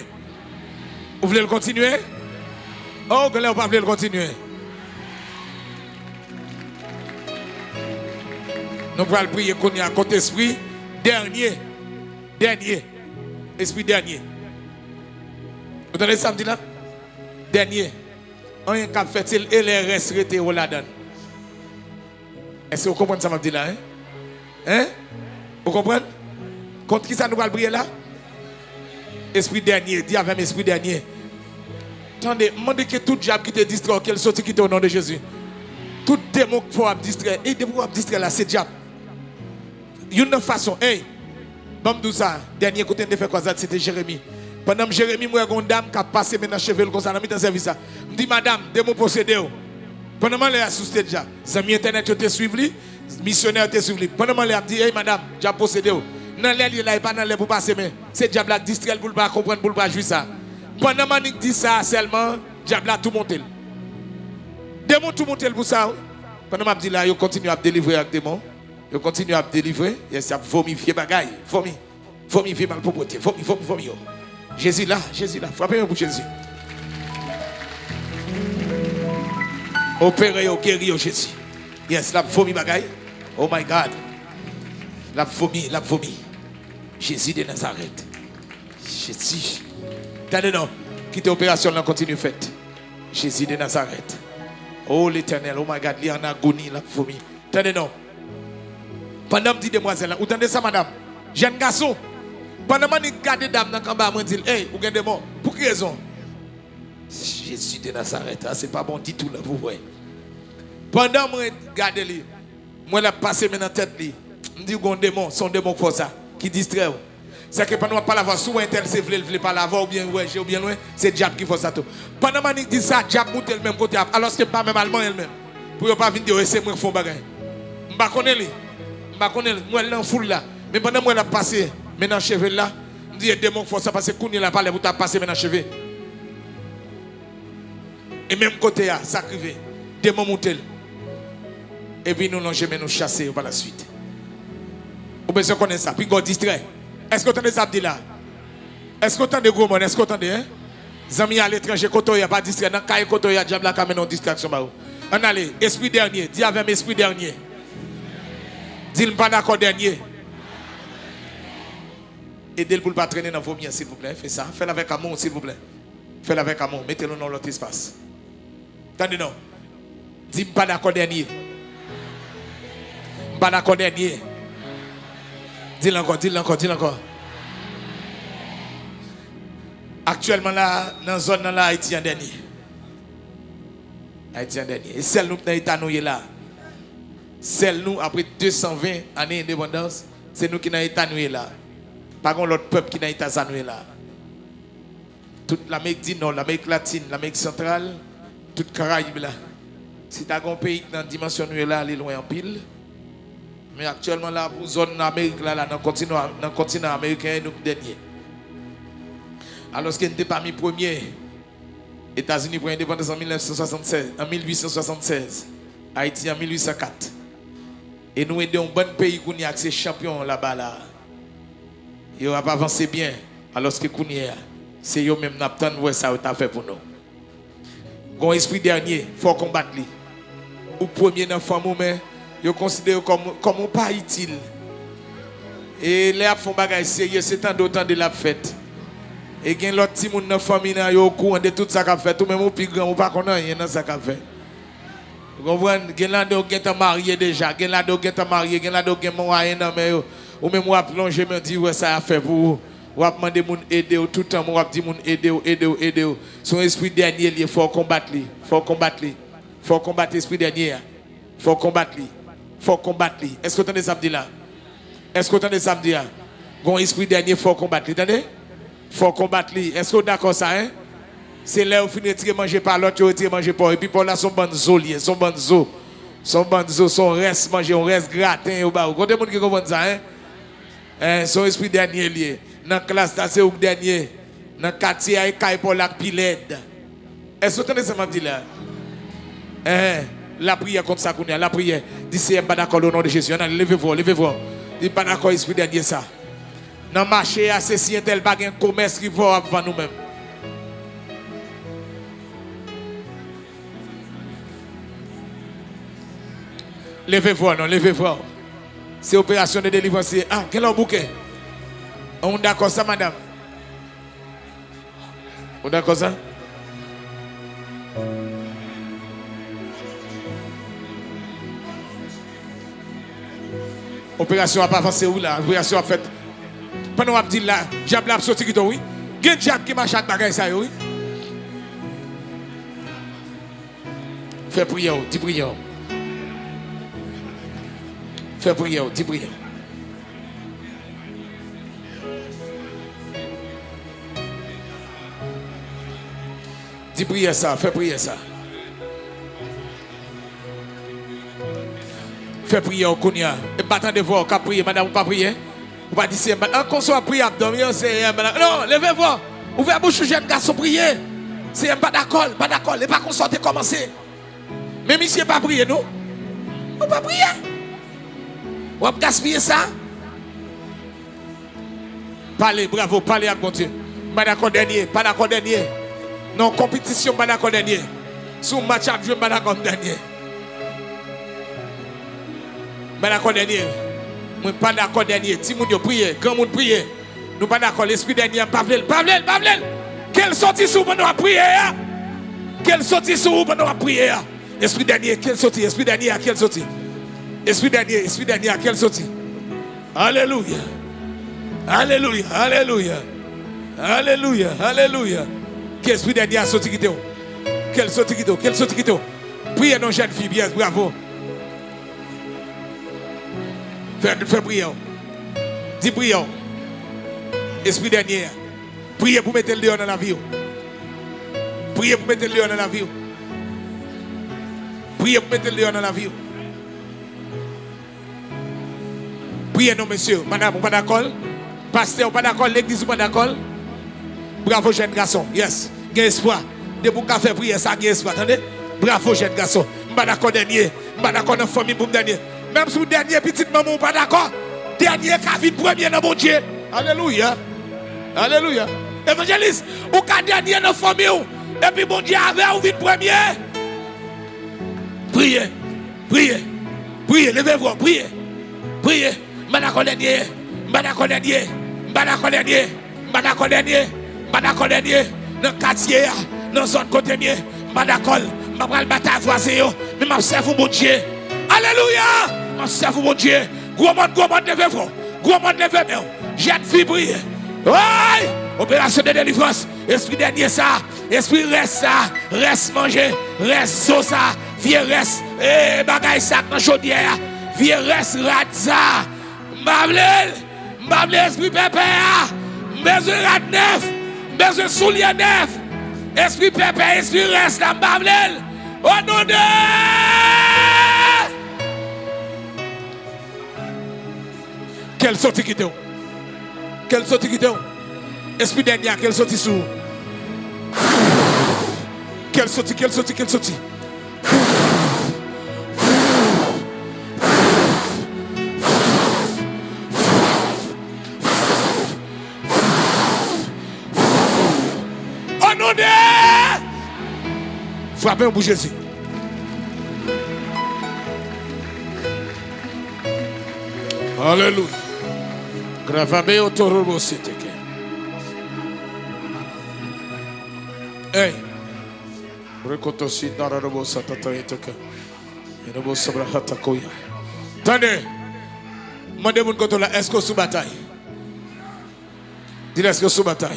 Ou vle l kontinye? O, genlè ou pa vle l kontinye. Nou pral priye kounye a kont espri dènye. Dènye. Espri dènye. Ou tande sa m di la? Dènye. Anyen k ap fèt, se e lè rès rete yo ladan l. Èske w konprann sa m ap di la, en? En? Ou konprann? Kont ki sa nou pral priye la? Espri dènye. Di avè m, espri dènye. Tande, m mande ke tout dyab ki te distrè w, ke l soti kite w, o non de Jezi. Tout demon k fè w ap distrè, e depi w ap distrè la, se dyab. Youn nan fason, ey, ban m di w sa, dènye kote n te fè kwazad, se te Jeremi. Pandan m Jeremi, m wè gen yon dam k ap pase men nan cheve l konsa nan mitan sèvis la. M di, "Madanm, demon posede w." Pandan m anlè a sou stage la, zanmi entènèt yo te swiv li, misyonè yo te swiv li. Pandan m anlè a, m di, "Ey, madanm, dyab posede w." Nan lè l ye la, e pa nan lè pou pase men. Se dyab la k distrè l pou l pa konprann, pou l pa jwi sa. Pandan m annik di sa a sèlman, dyab la tou monte l. Demon tou monte l pou sa, wi. Pandan m ap di la, yo kontinye ap delivre ak demon. Yo kontinye ap delivre. Yes, y ap vomi vye bagay. Vomi. Vomi vye malpwopte. Vomi, vomi, vomi yo. Jezi la, Jezi la. Frape men pou Jezi. Opere yo, geri yo, Jezi. Yes, l ap vomi bagay. Oh my God. L ap vomi, l ap vomi. Jezi de Nazarèt. Jezi. Tande non. Kite operasyon lan kontinye fèt. Jezi de Nazarèt. Oh, Letènèl, oh my God, li an agoni, l ap vomi. Tande non. Pandan m di demwazèl la, ou tande sa, madanm? Jèn gason. Pandan m annik gade dam nan k anba, mwen di l, "Ey, ou gen demon." Pou ki rezon? Jezi de Nazarèt, a, se pa bon ditou la pou wè. Pandan mwen gade li, mwen l ap pase men nan tèt li. M di, "Ou gen yon demon, se yon demon k fè w sa, ki distrè w." Sèke pandan w ap pale avè w, si w wè entèl se vle l vle pale avè w, oubyen wè je w byen lwen, se dyab ki fè w sa tou. Pandan m annik di sa, dyab moute l menm kote a, alòske m pa menm al manyen l menm. Pou yo pa vin di yo, "E se mwen k fè yon bagay." M M pa konnen li. M pa konnen li. M wè l nan foul la. Men pandan m wè l ap pase men nan cheve l la, m di, e demon k fè w sa, paske kounye a la pa lè pou w ta pase men nan cheve. E menm kote a, sa k rive? Demon moute l. Epi nou lonje men nou chase yo pa la swit. Ou bezwen konnen sa. Piga w distrè. Èske w tande sa m ap di la? Èske w tande gwo mòn? Èske w tande, en? Zanmi aletranje, kote w ye a, pa distrè. Nan kay kote w ye a, dyab la ka mennen w distraksyon ba ou. Ann ale, espri dènye. Di avè m, espri dènye. Di l, m pa dakò dènye. Ede l pou l pa trennen nan vomi an, silvouplè. Fè sa. Fè l avèk amou, silvouplè. Fè l avèk amou. Mete l nan yon lòt espas. Tande non. Di, m pa dakò dènye. M pa dakò dènye. Di l ankò, di l ankò, di l ankò. Aktyèlman la, nan zòn nan la, Ayiti an dènye. Ayiti an dènye. E sèl nou k nan eta nou ye la. Sèl nou, apre de san ven ane endepandans, se nou ki nan eta nou ye la. Pa gen lòt pèp ki nan eta sa nou ye la. Tout Lamerik di Nò, Lamerik Latin, Lamerik Santral, tout Karayib la. Si ta gen yon peyi k nan dimansyon nou ye la, li lwen anpil. Men aktyèlman la, pou zòn Amerik la, la, nan kontinan, nan kontinan ameriken, nou k dènye. Alòske n te pami premye. Etazini pran endepandans an mil nèf san swasannsèz, an mil uit san swasannsèz. Ayiti an mil uit san kat. E nou ede yon bann peyi kounye a k se chanpyon laba la. Yo ap avanse byen, alòske kounye a, se yo menm n ap tann pou wè sa yo ta fè pou nou. Gon espri dènye, fò w konbat li. Ou premye nan fanmi w, men yo konsidere w kòm, kòm ou pa itil. E lè y ap fè yon bagay serye, se tande w tande l ap fèt. E gen lòt timoun nan fanmi nan, yo okouran de tout sa k ap fèt. Ou menm ou pi gran, ou pa konn anyen nan sa k ap fèt. Ou konprann? Gen ladan yo gentan marye deja, gen ladan yo gentan marye, gen ladan yo gen mwayen nan men yo. Ou menm w ap lonje men w di, wè sa y ap fè pou ou. W ap mande moun ede w, toutan w ap di moun ede w, ede w, ede w. Se yon espri dènye l ye, fò w konbat li, fò w konbat li. Fò w konbat espri dènye a. Fò w konbat li. Fò w konbat li. Èske w tande sa m di la? Èske w tande sa m di a? Gon espri dènye, fò w konbat li, tande? Fò w konbat li. Èske w dakò sa, en? Se lè yo fin retire manje pa lòt, yo retire manje pa w. Epi pa w la, se yon bann zo l ye, se yon bann zo. Se yon bann zo, se yon rès manje, yon rès graten yo ba ou. Konbyen moun ki konprann sa, en? En, se yon espri dènye l ye. Nan klas la, se ou k dènye. Nan katye a, e kay pa w la k pi lèd. Èske w tande sa m ap di la? En, lapriyè kont sa kounye a, lapriyè. Di, Seyè, m pa dakò l o non de Jezi. Ann ale, leve vwa w, leve vwa w. Di, m pa dakò espri dènye sa. Nan mache a, se si entèl pa gen komès ki fè w ap vann ou menm. Leve vwa w non, leve vwa w. Se operasyon de delivrans li ye. Ah, gen lè w bouke. An, ou dakò sa, madanm? Ou dakò sa? Operasyon ap avanse wi la, operasyon ap fèt. Pandan w ap di l la, dyab la ap soti kite w wi. Gen dyab ki mache ak bagay sa yo wi. Fè priyè w, di priyè w. Fè priyè w, di priyè w. Di priyè sa, fè priyè sa. Fè priyè w kounye a. E m pa tande vwa w k ap priye, madanm, ou pa priye? Ou pa di, Seyè, m pa, an, konsa w ap priye, ap dòmi, an, Seyè, m pa dakò. Non, leve vwa w. Ouvè bouch ou, jèn gason, priye. Seyè, m pa dakò l, m pa dakò l. E pa konsa w te kòmanse. Men misye pa priye, non. Ou pa priye. W ap gaspiye sa. Pale, bravo, pale ak Bondye. M pa dakò dènye, pa dakò dènye. Nan yon konpetisyon, m pa dakò dènye. Si yon match ap jwe, m pa dakò m dènye. M pa dakò dènye. Mwen pa dakò dènye. Timoun yo, priye. Granmoun, priye. Nou pa dakò. Lespri dènye a, m pa vle l, pa vle l, pa vle l. Ke l soti sou ou pandan w ap priye a. Ke l soti sou ou pandan w ap priye a. Espri dènye, ke l soti, espri dènye a, ke l soti. Espri dènye, espri dènye a, ke l soti. Alelouya. Alelouya, alelouya. Alelouya, alelouya. Ke espri dènye a soti kite w. Ke l soti kite w, ke l soti kite w. Priye non, jèn fi, yes, bravo. Fè, fè priyè w. Di priyè w. Espri dènye a. Priye pou mete l deyò nan lavi w. Priye pou mete l deyò nan lavi w. Priye pou mete l deyò nan lavi w. Priye non, mesye. Madanm, ou pa dakò l? Pastè, ou pa dakò l? Legliz, ou pa dakò l? Bravo, jèn gason. Yes. Gen espwa. Depi w ka fè priyè sa, gen espwa, tande? Bravo, jèn gason. M pa dakò dènye. M pa dakò nan fanmi m pou m dènye. Menm si w dènye pitit manman w, ou pa dakò. Dènye ka vin premye nan Bondye. Alelouya. Alelouya. Evanjelis, ou ka dènye nan fanmi w, epi Bondye avè w vin premye. Priye. Priye. Priye. Leve vwa w. Priye. Priye. M pa dakò dènye. M pa dakò dènye. M pa dakò dènye. M pa dakò dènye. M pa dakò dènye. Nan katye a, nan zòn kote m ye, m pa dakò l. M pa pral batay vwazen yo, men m ap sèvi yon Bondye. Alelouya! M ap sèvi yon Bondye. Gwo mòn, gwo mòn, leve vwa w. Gwo mòn, leve men w. Jèn fi, priye. Woy! Operasyon de delivrans. Espri dènye sa. Espri rès sa. Rès manje. Rès zo sa. Vye rès, eh, bagay sa k nan chodyè a. Vye rès rad sa. M pa vle l. M pa vle espri pèpè a. M bezwen rad nèf. M bezwen soulye nèf. Espri pèpè, espri rès la, m pa vle l. O non de Ke l soti kite w. Ke l soti kite w. Espri dènye a, ke l soti sou ou. Ke l soti, ke l soti, ke l soti. O non de Frape yon pou Jezi. Alelouya. Gravame yo torobo siteke. Hey. Brekoto si narabo satata eteke. Enobo sabra hatakoya. Tande. Mande moun kote w la, èske w sou batay? Di l èske w sou batay.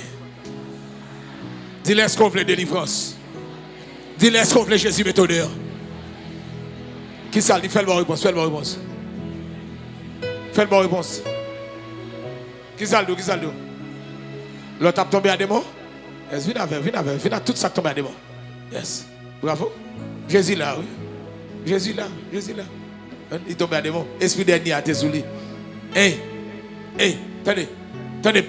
Di l èske w vle delivrans. Di l èske w vle Jezi mete w deyò. Kisa l di? Fè l ba w repons, fè l ba w repons. Fè l ba w repons. Kisa l di w, kisa l di w? Lòt ap tonbe a demon? Yes, vin avè, vin avè, vin ak tout sa k tonbe a demon. Yes. Bravo. Jezi la, wi. Jezi la, Jezi la. Li tonbe a demon. Espri dènye a te sou li. Ey. Ey, tande. Tande.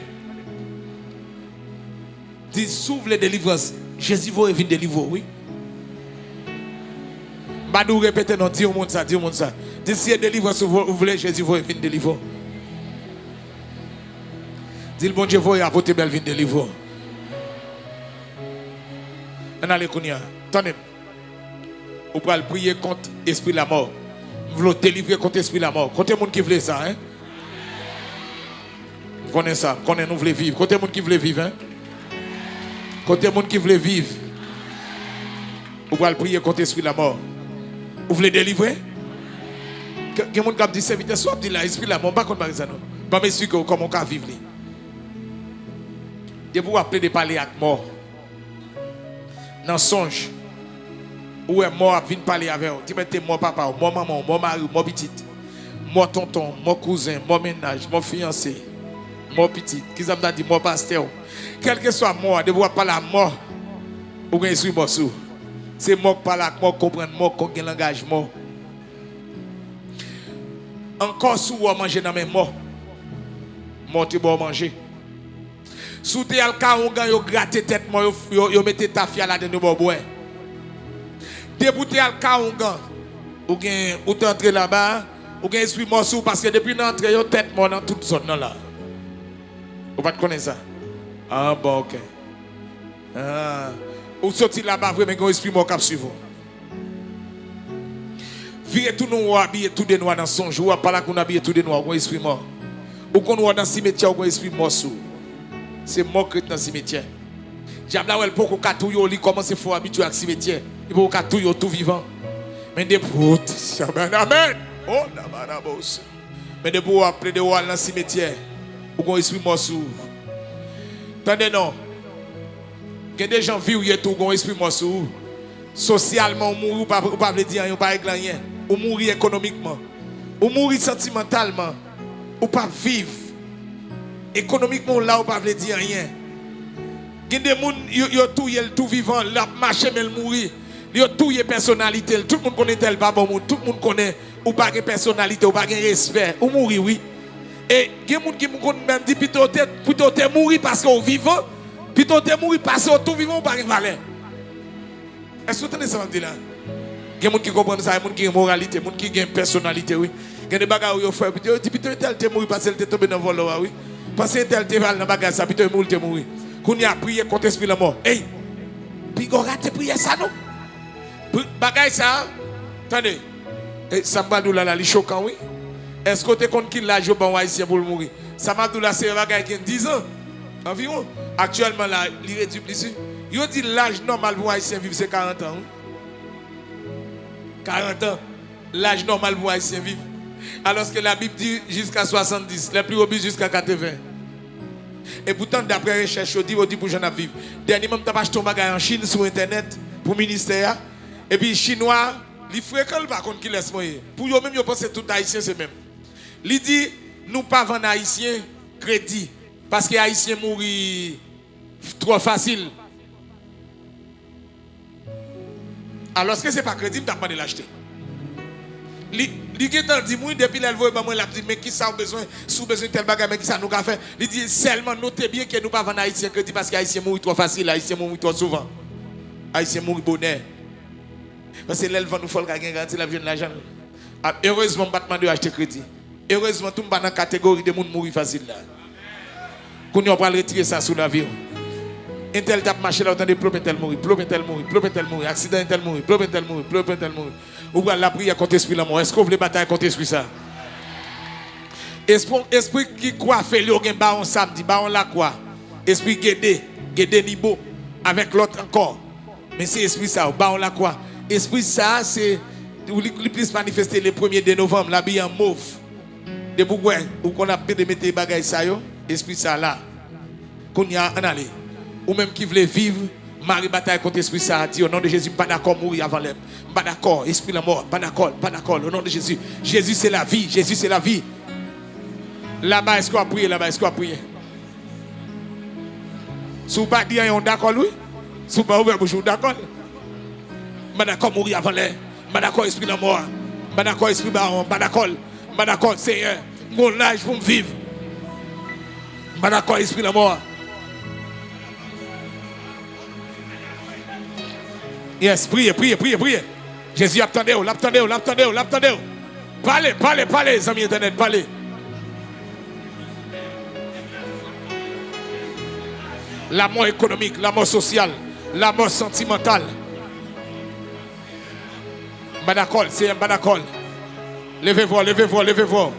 Di, si w vle delivrans, Jezi voye vin delivre w, wi. M pa di w repete non, di yon moun sa, di yon moun sa. Di, si se delivrans ou vo-, ou vle, Jezi voye vin delivre w. Di l, Bondye voye apot Ebèl vin delivre w. Ann ale kounye a. Tande m. Ou pral priye kont espri lamò. M vle w delivre kont espri lamò. Kote moun ki vle sa, en? M konnen sa. M konnen nou vle viv. Kote moun ki vle viv, en? Kote moun ki vle viv? Ou pral priye kont espri lamò. Ou vle delivre? Ke, gen moun k ap di, sèvitè, sa w ap di la, espri lamò, m pa konn bagay sa non. Ban m esplike w kòman w ka viv li. Depi w ap plede pale ak mò, nan sonj, ou wè mò ap vin pale avè w. Ti mèt te mò papa w, mò manman w, mò mari w, mò pitit, mò tonton, mò kouzen, mò mennaj, mò fiyanse, mò pitit. Kisa m ta di? Mò pastè w. Kèlkeswa mò a, depi w ap pale a mò, ou gen espri mò sou ou. Se mò k pale ak mò, k konprann mò, k gen langaj mò. Ankò, si w wè w manje nan men mò, mò te ba w manje. Si w te al kay oungan, yo grate tèt mò, yo, yo, yo mete tafya ladann, yo ba w bwè. Depi w te al kay oungan, ou gen, ou te antre laba, ou gen espri mò sou ou, paske depi nan antre yo, tèt mò nan tout zòn nan la. Ou pa t konnen sa? Ah, bon, ok. Ah. Ou soti laba vre, men gen yon espri mò k ap swiv ou. Vire tounen w, w abiye tou de nwa nan sonj ou, w ap pale ak moun abiye tou de nwa, w gon espri mò. Ou konn w nan simetyè, w gon espri mò sou ou. Se mò k ret nan simetyè. Dyab la wè l poko ka touye w, li kòmanse fè w abitye ak simetyè. Li poko ka touye w tou vivan. Men depi w, amèn. Oh, la, la, la, la, la. Men depi w ap plede w al nan simetyè, ou gon espri mò sou ou. Tande non. Gen de jan vi w ye tou, ou gon espri mò sou ou. Sosyalman, ou mouri, ou pa, ou pa vle di anyen, ou pa regle anyen. Ou mouri ekonomikman. Ou mouri santimantalman. Ou pa viv. Ekonomikman, ou la, ou pa vle di anyen. Gen de moun, yo, yo touye l tou vivan, l ap mache, men l mouri. Yo touye pèsonalite l. Tout moun konnen tèl pa bon moun. Tout moun konnen ou pa gen pèsonalite, ou pa gen respè. Ou mouri, wi. E gen moun ki konn menm di, pito w te, pito w te mouri pase w vivan, pito w te mouri pase w tou vivan, ou pa gen valè. Èske w tande sa m ap di la? Gen moun ki konprann sa, moun ki gen moralite, moun ki gen pèsonalite, wi. Gen de bagay yo fè, pito yo di, pito entèl te mouri pase l te tonbe nan vòlò a, wi. Panse entèl te al nan bagay sa, pito l mouri, l te mouri. Kounye a, priye kont espri lanmò. Ey! Piga w rate priyè sa, non. Pri-, bagay sa, tande. E, sa m pral di w la, la, li chokan, wi. Èske w te konn ki laj yo ban yon Ayisyen pou l mouri? Sa m ap di w la, se yon bagay gen diz an, anviwon. Aktyèlman, la, li redui plis, wi. Yo di laj nòmal pou yon Ayisyen viv, se karant an, wi. Karant an, laj nòmal pou Ayisyen viv. Alòske Labib di jiska swasanndis, les plus robustes jusqu'à quatre-vingts. E poutan, daprè rechèch yo di, yo di pou jan n ap viv. Dènyèman, m t ap achte yon bagay an Chin sou entènèt pou ministè a. Epi Chinwa, li frekan, li pa konn kilès mwen ye. Pou yo menm, yo panse tout Ayisyen se menm. Li di, nou pa vann Ayisyen kredi, paske Ayisyen mouri twò fasil. Alòske se pa kredi m t ap mande l achte. Li, li gentan di m, wi, depi lè l voye ban mwen, l ap di, men kisa w bezwen, si w bezwen tèl bagay, men kisa nou ka fè. Li di, sèlman note byen ke nou pa vann Ayisyen kredi, paske Ayisyen mouri twò fasil, Ayisyen mouri twò souvan. Ayisyen mouri bonè. Paske lè l vann ou fò l ka gen garanti l ap jwenn lajan l. A, erezman, m pa t mande yo achte kredi. Erezman tou, m pa nan kategori de moun mouri fasil la. Kounye a, w pral retire sa sou lavi w. Entèl t ap mache la, w tande plop, entèl mouri, plop, entèl mouri, plop, entèl mouri, aksidan, entèl mouri, plop, entèl mouri, plop, entèl mouri. Ou pral lapriyè kont espri lanmò. Èske w vle batay kont espri sa? Espri, espri ki kwafe l yo gen Bawon Samdi, Bawon Lakwa, espri Gede, Gede Nibo, avèk lòt ankò. Men se espri sa yo, Bawon Lakwa. Espri sa a, se, li, li plis manifeste le premye de novanm, l abiye an mov. Depi w wè, ou konn ap tande mete bagay sa yo, espri sa a la. Kounye a, ann ale. Ou menm ki vle viv, mare batay kont espri sa a, di, o non de Jezi, m pa dakò mouri avan lè m. M pa dakò, espri lanmò, m pa dakò, m pa dakò, o non de Jezi. Jezi se lavi, Jezi se lavi. Laba, èske w ap priye? Laba, èske w ap priye? Si w pa di anyen, w dakò l, wi. Si w pa ouvè bouch ou, w dakò l. M pa dakò mouri avan lè. M pa dakò espri lanmò a. M pa dakò espri bawon. M pa dakò l. M pa dakò, Senyè. M gon laj pou m viv. M pa dakò espri lanmò a. Yes, priye, priye, priye, priye. Jezi ap tande w, l ap tande w, l ap tande w, l ap tande w. Pale, pale, pale, zanmi entènèt, pale. Lanmò ekonomik, lanmò sosyal, lanmò santimantal. M pa dakò l, Senyè, m pa dakò l. Leve vwa w, leve vwa w, leve vwa w.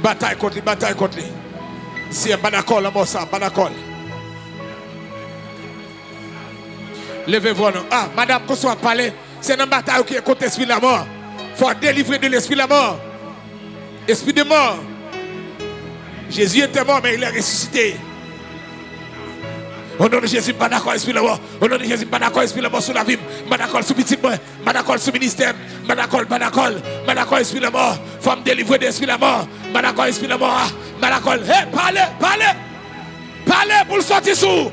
Batay kont li, batay kont li. Senyè, m pa dakò lanmò sa, m pa dakò l. Leve vwa w non. Ah, madanm, konsa w ap pale, se nan batay ou ki ye kont espri lanmò. Fò w delivre de lespri lanmò. Esprit de mort. Jésus était mort, mais il est ressuscité. O non de Jezi, m pa dakò espri lanmò. O non de Jezi, m pa dakò espri lanmò sou lavi m. M pa dakò l sou pitit mwen. M pa dakò l sou ministè m. M pa dakò l, m pa dakò l. M pa dakò espri lanmò. Fò m delivre de espri lanmò. M pa dakò espri lanmò a. M pa dakò l. Hey, pale, pale. Pale pou l soti sou ou.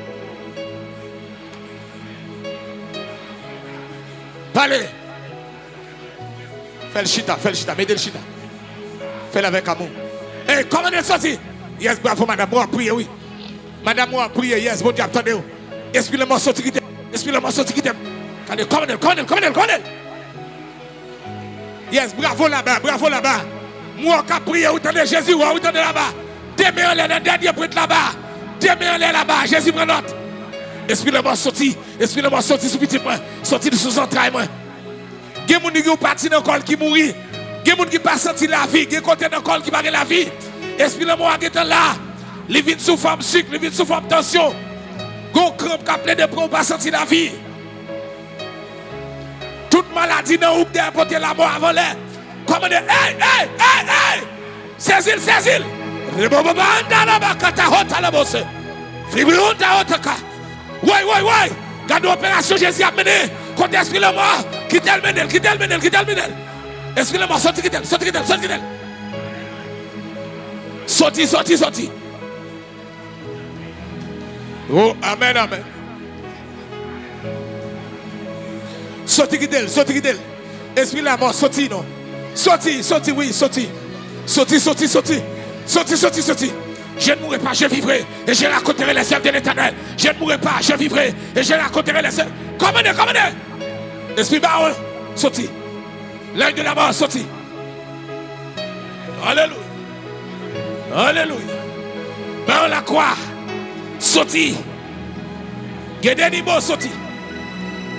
Pale. Fè l chita, fè l chita, mete l chita. Fè l avèk amou. Ey, kòmande l soti. Yes, bravo, madanm, w ap priye, wi. Madanm, w ap priye, yes, Bondye ap tande w. Espri lanmò soti kite m. Espri lanmò soti kite m. Gade, kòmande l, kòmande l, kòmande l, kòmande l. Yes, bravo laba, bravo laba. Mwen w k ap priye, ou tande Jezi, w tande laba. De men anlè nan dènye pwent laba. De men anlè laba, Jezi pran nòt. Espri lanmò soti, espri lanmò soti sou pitit mwen, soti sou zantray mwen. Gen moun ki gen yon pati nan kò l ki mouri. Gen moun ki pa santi lavi. Gen kote nan kò l ki pa gen lavi. Espri lanmò a gentan la. Li vin sou fòm sik, li vin sou fòm tansyon. Gen yon kranp k ap plede pran w, ou pa santi lavi. Tout maladi nan ou k dèyè pote lanmò avan lè. Kòmande, ey, ey, ey, ey! Sezi l, sezi l. Rebobobanda la bakata hota la bose. Fibriunda hota ka. Woy, woy, woy. Gade operasyon Jezi ap mennen. Kote espri lanmò? Kite l mennen l, kite l mennen l, kite l mennen l. Espri lanmò, soti kite l, soti kite l, soti kite l. Soti, soti, soti. Oh, amèn, amèn. Soti kite l, soti kite l. Espri lanmò, soti non. Soti, soti, wi, soti. Soti, soti, soti. Soti, soti, soti. Je ne mourrai pas, je vivrai, et je raconterai les œuvres de l'Éternel. Je ne mourrai pas, je vivrai, et je raconterai les œuvres. Kòmande, kòmande. Espri bawon, soti. Lèy de la mò, soti. Alelouya. Alelouya. Bawon lakwa, soti. Gedenimo, soti.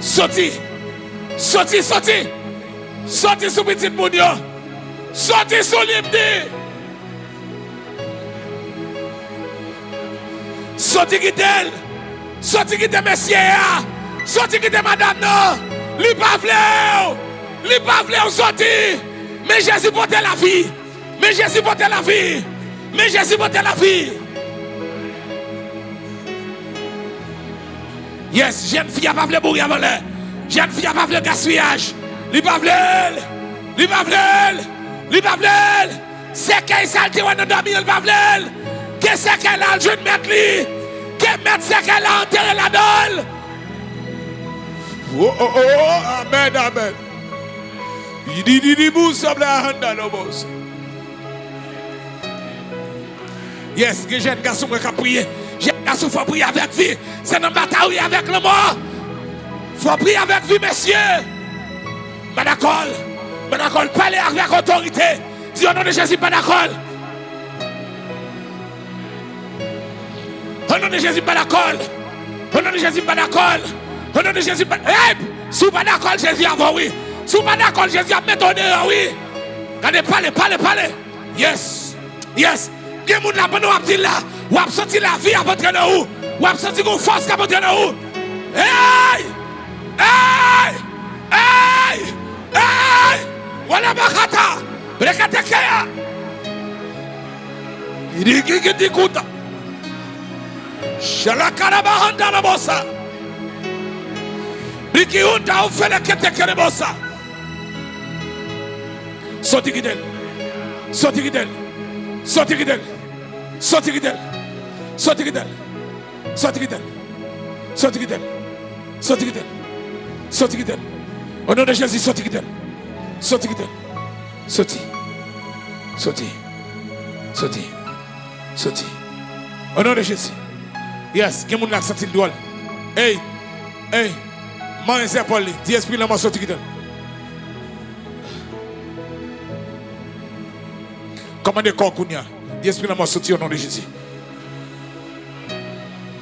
Soti. Soti, soti. Soti sou pitit moun yo. Soti sou Limdi. Soti kite l. Soti kite mesye a. Soti kite madanm nan. Li pa vle w. Li pa vle w soti. Men Jezi pote lavi. Men Jezi pote lavi. Men Jezi pote lavi. Yes, jèn fi a pa vle mouri avan lè. Jèn fi a pa vle gaspiyaj. Li pa vle l. Li pa vle l. Li pa vle l. Sèkèy sa l te wè nan dòmi an, li pa vle l. Ke sèkèy la al jwenn mèt li. Ke mèt sèkèy la antere ladan l. Oh, oh, oh, oh, amèn, amèn. Idididibou sabla handa lobos. Yes, gen jèn gason mwen k ap priye. Jèn gason, fò priye avèk vi. Se nan batay ou ye avèk lanmò. Fò priye avèk vi, mesye. M pa dakò l. M pa dakò l. Pale avèk otorite. Di, o non de Jezi, m pa dakò l. O non de Jezi, m pa dakò l. O non de Jezi, m pa dakò l. O non de Jezi, m pa... Hey! Si w pa dakò l, Jezi avè w, wi. Si w pa dakò l, Jezi ap mete w deyò, wi. Gade, pale, pale, pale. Yes. Yes. Gen moun la, pandan w ap di l la, w ap santi lavi ap antre nan ou. W ap santi gon fòs k ap antre nan ou. Hey! Hey! Hey! Hey! Wala bakata! Brekete keya! Irigigiti kuta. Shalakara bahanda la bosa. Riki unda ufele kete kere bosa. Soti kite l. Soti kite l. Soti kite l. Soti kite l. Soti kite l. Soti kite l. Soti kite l. Soti kite l. Soti kite l. O non de Jezi, soti kite l. Soti kite l. Soti. Soti. Soti. Soti. O non de Jezi. Yes, gen moun la k santi l dwòl. Ey. Ey. Manyen zepòl li. Di espri lanmò soti kite l. Kòmande kò w kounye a. Di espri lanmò soti o non de Jezi.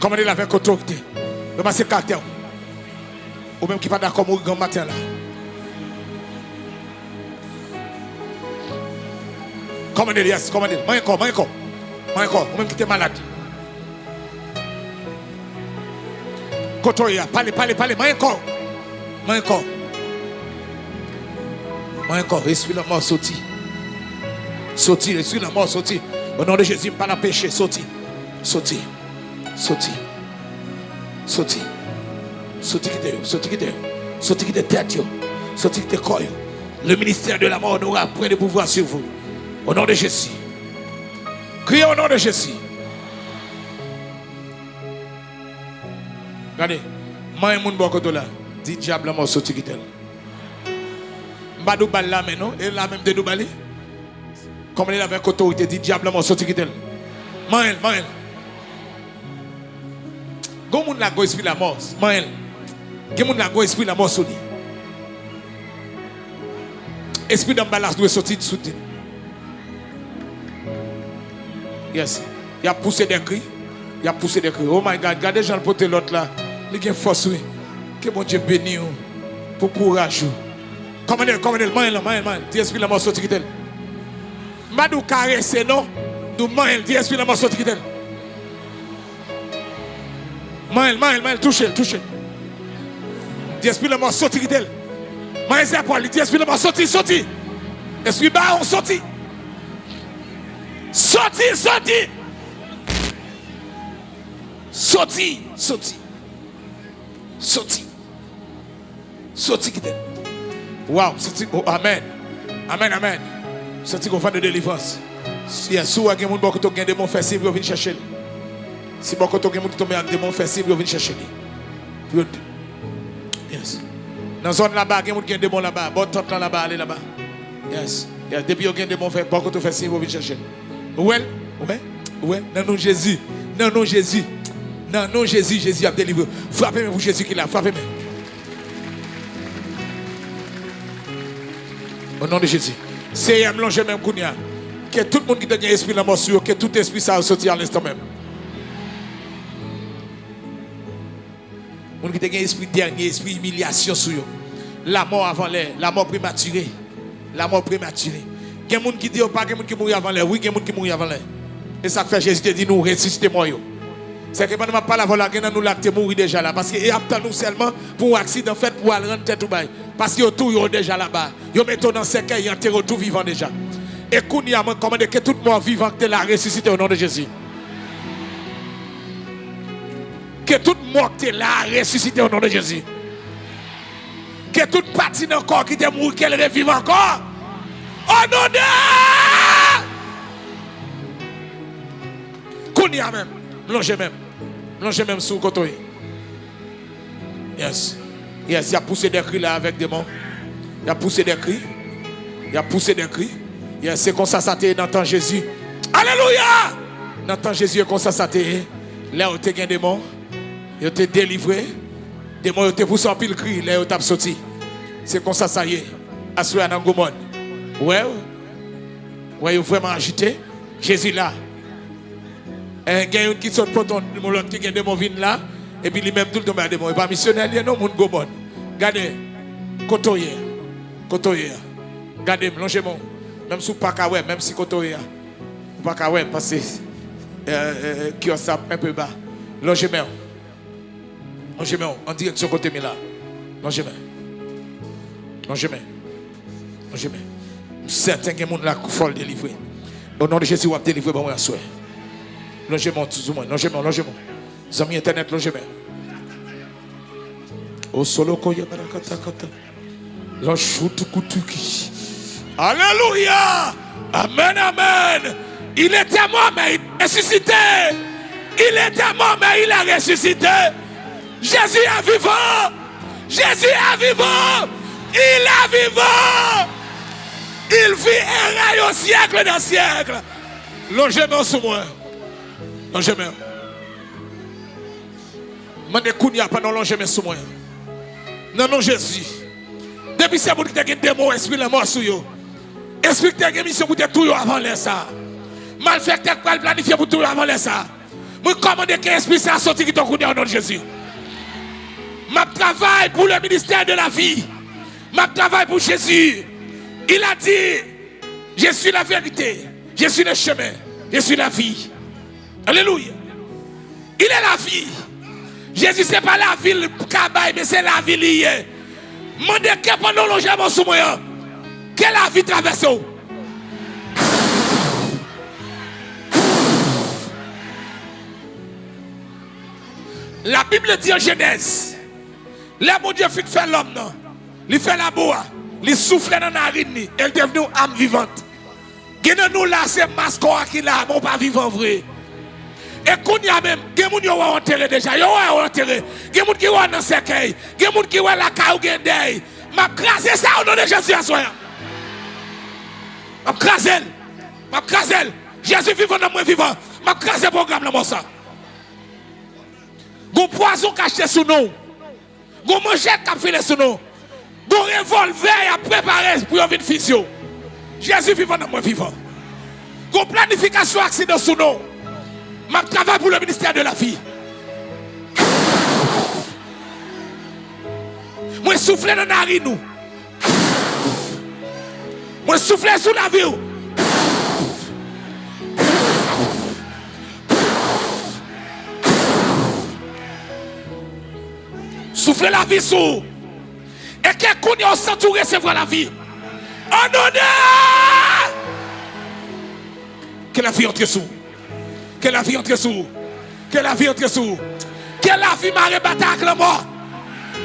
Kòmande l avèk otorite. Ranmase karaktè w. Ou menm ki pa dakò mouri granm maten an la. Kòmande l, yes, kòmande l. Manyen kò, manyen kò. Manyen kò. Ou menm ki te malad. Kote w ye a? Pale, pale, pale. Manyen kò. Manyen kò. Manyen kò. Espri lanmò, soti. Soti, espri lanmò, soti. O non de Jezi, m pa nan peche. Soti. Soti. Soti. Soti. Soti kite yo. Soti kite yo. Soti kite tèt yo. Soti kite kò yo. Le ministère de la mort n'aura point de pouvoir sur vous. Au nom de Jésus. Kriye o non de Jezi. Gade, manyen moun bò kote w la. Di dyab lanmò soti kite l. M pa di w ba l lamen non. E lamen m te di w ba li? Kòmande l avèk otorite, di dyab lanmò soti kite l. Manyen l, manyen l. Gon moun la gon espri lanmò, manyen l. Gen moun la gon espri lanmò sou li. Espri danbalas dwe soti sou li. Yes. Y ap pouse de kri. Y ap pouse de kri. Oh my God, gade jan l pote lòt la. Li gen fòs, wi. Ke Bondye beni w pou kouraj ou. Kòmande l, kòmande l, manyen l, manyen l, manyen l. Di espri lanmò soti kite l. M pa di w karese non. M di w manyen l, di espri lanmò soti kite l. Manyen l, manyen l, manyen l, touche l, touche l. Di espri lanmò soti kite l. Manyen zepòl li, di espri lanmò soti, soti. Espri bawon soti. Soti, soti. Soti, soti. Soti. Soti kite l. Waw, m santi, oh, amèn. Amèn, amèn. M santi gon van de delivrans. Si, si w wè gen moun bò kote w gen demon, fè siy pou yo vin chèche l. Si bò kote w gen moun ki tonbe ak demon, fè siy pou yo vin chèche li. Pou yo, yes. Nan zòn laba, gen moun gen demon laba. Bò tant lan laba, ale laba. Yes. Yes. Depi yo gen demon, fè bò kote w fè siy pou vin chèche l. Ou wè l? Ou wè? Ou wè? Nan non Jezi. Nan non Jezi. Nan non Jezi, Jezi ap delivre w. Frape men pou Jezi ki la. Frape men. O non de Jezi. Seyè, m lonje men m kounye a. Ke tout moun ki te gen espri lanmò sou yo, ke tout espri sa yo soti a lenstan menm. Moun ki te gen espri dènye, espri imilyasyon sou yo. Lanmò avan lè, lanmò prematire. Lanmò prematire. Gen moun ki di yo pa gen moun ki mouri avan lè. Wi, gen moun ki mouri avan lè. E sa k fè Jezi te di nou resisite mò yo. Sèke pandan m ap pale avè w la, gen nan nou la ki te mouri deja la. Paske e ap tann ou sèlman pou yon aksidan fèt pou w al rann tèt ou bay. Paske yo touye w deja laba. Yo mete w nan sèkèy, yo antere w tou vivan deja. E kounye a, mwen kòmande ke tout mò vivan ki te la resisite o non de Jezi. Ke tout mò ki te la resisite o non de Jezi. Ke tout pati nan kò ki te mouri, ke l reviv ankò. O non de... Kounye a menm, m lonje men m. M lonje men m sou kote w ye. Yes. Yes, y ap pouse de kri la avèk demon. Y ap pouse de kri. Y ap pouse de kri. Yes, se konsa sa te ye nan tan Jezi. Alelouya! Nan tan Jezi, e konsa sa te ye. Lè yo te gen demon, yo te delivre. Demon yo te pouse anpil kri lè yo t ap soti. Se konsa sa ye. Aswè a nan gwo mòn. Wè, wè yo vrèman ajite. Jezi la. Eh, gen youn ki sot pote yon lòt ki gen demon vin la, epi li menm tou l tonbe a demon. E pa misyonè l ye non, moun gwo mòn. Gade, kote w ye a? Kote w ye a? Gade m, lonje men w. Menm si w pa ka wè, menm si kote w ye a, ou pa ka wè, paske, eh, eh, eh, kyòs la enpe ba. Lonje men w. Lonje men w an direksyon kote m ye la. Lonje men. Lonje men. Lonje men. M sèten gen moun la k fò l delivre. O non de Jezi, w ap delivre ban mwen aswè. Lonje men w sou mwen. Lonje men w, lonje men w. Zanmi entènèt, lonje men. O solo koye marakata kata. Lanchoutoukoutoukis. Alelouya! Amèn, amèn! Il était mort, mais il a ressuscité. Il était mort, mais il a ressuscité. Jésus est vivant. Jésus est vivant. Il est vivant. Il vit et règne au siècle des siècles. Lonje men w sou mwen. Lonje men w. Mande kounye a pandan w lonje men sou mwen. Nan non Jezi. Depi se moun ki te gen demon, espri lanmò sou yo. Espri ki te gen misyon pou te touye w avan lè sa. Malfektè k pral planifye pou touye w avan lè sa. Mwen kòmande ke espri sa soti kite w kounye a o non de Jezi. M ap travay pou le ministère de la vie. M ap travay pou Jezi. Il a dit, je suis la vérité, je suis le chemin, je suis la vie. Alelouya. Il est la vie. Jezi se pa lavi l ka bay, men se lavi li ye. Mande ke pandan w lonje men w sou mwen an, ke lavi travèse w. La Bible dit en Genèse, lè Bondye fin fè lòm nan, li fè labou a, li soufle nan narin li, e l devni yon âme vivante. Gen nan nou la, se mas kò a ki la, men w pa vivan vre. E kounye a menm, gen moun yo wè w antere deja, yo wè w antere. Gen moun ki wè w nan sèkèy, gen moun ki wè lakay ou gen dèy. M ap kraze sa o non de Jezi aswè a. M ap kraze l. M ap kraze l. Jezi vivan nan mwen vivan. M ap kraze pwogram lanmò sa. Gon pwazon k achte sou non w. Gon manchèt k ap file sou non w. Gon revòlvè y ap prepare pou yo vin fizye w. Jezi vivan nan mwen vivan. Gon planifikasyon aksidan sou non w. M ap travay pou le ministère de la vie. Mwen soufle nan narin ou. Mwen soufle sou lavi w. Soufle lavi sou ou. E ke kounye a w santi w resevwa lavi. O non de... Ke lavi antre sou ou. Ke lavi antre sou ou. Ke lavi antre sou ou. Ke lavi mare batay ak lanmò.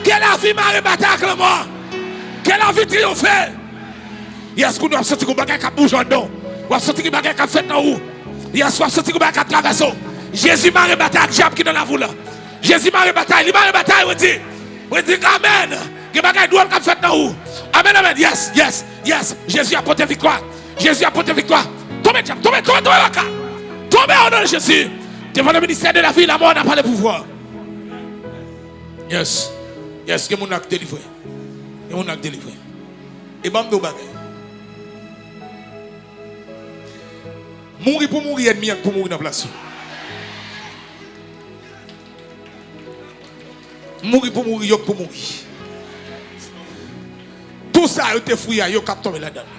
Ke lavi mare batay ak lanmò. Ke lavi triyonfe. Yes, kounye a w ap santi gon bagay k ap bouje anndan w. W ap santi gen bagay k ap fèt nan ou. Yes, w ap santi gon bagay k ap travèse w. Jezi mare batay ak dyab ki nan lavi w la. Jezi mare batay, li mare batay, wi di. Wi di amèn. Gen bagay dwòl k ap fèt nan ou. Amèn, amèn. Yes, yes. Yes, Jezi ap pote viktwa. Jezi ap pote viktwa. Tonbe dyab, tonbe, tonbe, tonbe baka. Tonbe o non de Jezi. Devant le ministère de la vie, la mort n'a pas le pouvoir. Yes. Yes, gen moun la k delivre. Gen moun la k delivre. E ban m di w bagay. Mouri pou mouri, ènmi an k pou mouri nan plas ou. Mouri pou mouri, yo k pou mouri. Tou sa yo te fouye a, yo k ap tonbe ladan l.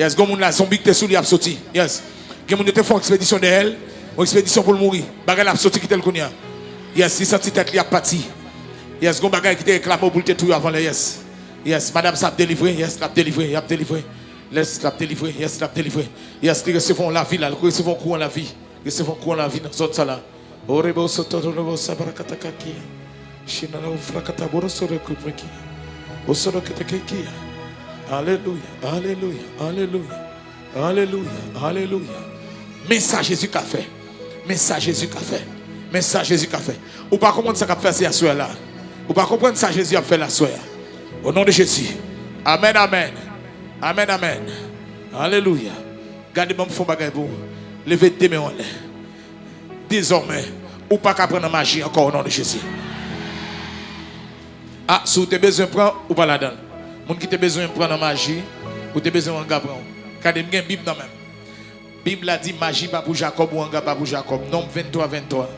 Yes, gen moun la, zonbi ki te sou li ap soti. Yes. Gen moun yo te fè yon ekspedisyon dèyè l, yon ekspedisyon pou l mouri. Bagay la ap soti kite l kounye a. Yes, li santi tèt li ap pati. Yes, gen bagay ki te reklame w pou l te touye w avan lè, yes. Yes, madanm sa ap delivre, yes, l ap delivre, l ap delivre. Yes, l ap delivre, yes, l ap delivre. Yes, li resevwa yon lavi la, li resevwa yon kou an lavi. Resevwa yon kou an lavi nan zòn sa la. Orebo soto robo sabrakatakakia. Shinano frakataboro sore kuprekia. Osoro ketekekia. Alelouya, alelouya, alelouya. Alelouya, alelouya. Men sa Jezi ka fè. Men sa Jezi ka fè. Men sa Jezi ka fè. Ou pa konprann sa k ap pase aswè a la. Ou pa konprann sa Jezi ap fè la aswè a. O non de Jezi. Amèn, amèn. Amèn, amèn. Alelouya. Gade, ban m fè yon bagay pou ou. Leve de men w anlè. Dezòmè, ou pa ka pran nan maji ankò o non de Jezi. A, si w te bezwen pran, ou pa ladan l. Moun ki te bezwen pran nan maji, ou te bezwen wanga pran w. Gade, m gen Bib nan men m. Bib la di, maji pa pou Jakòb, wanga pa pou Jakòb. Nonm venntwa, venntwa.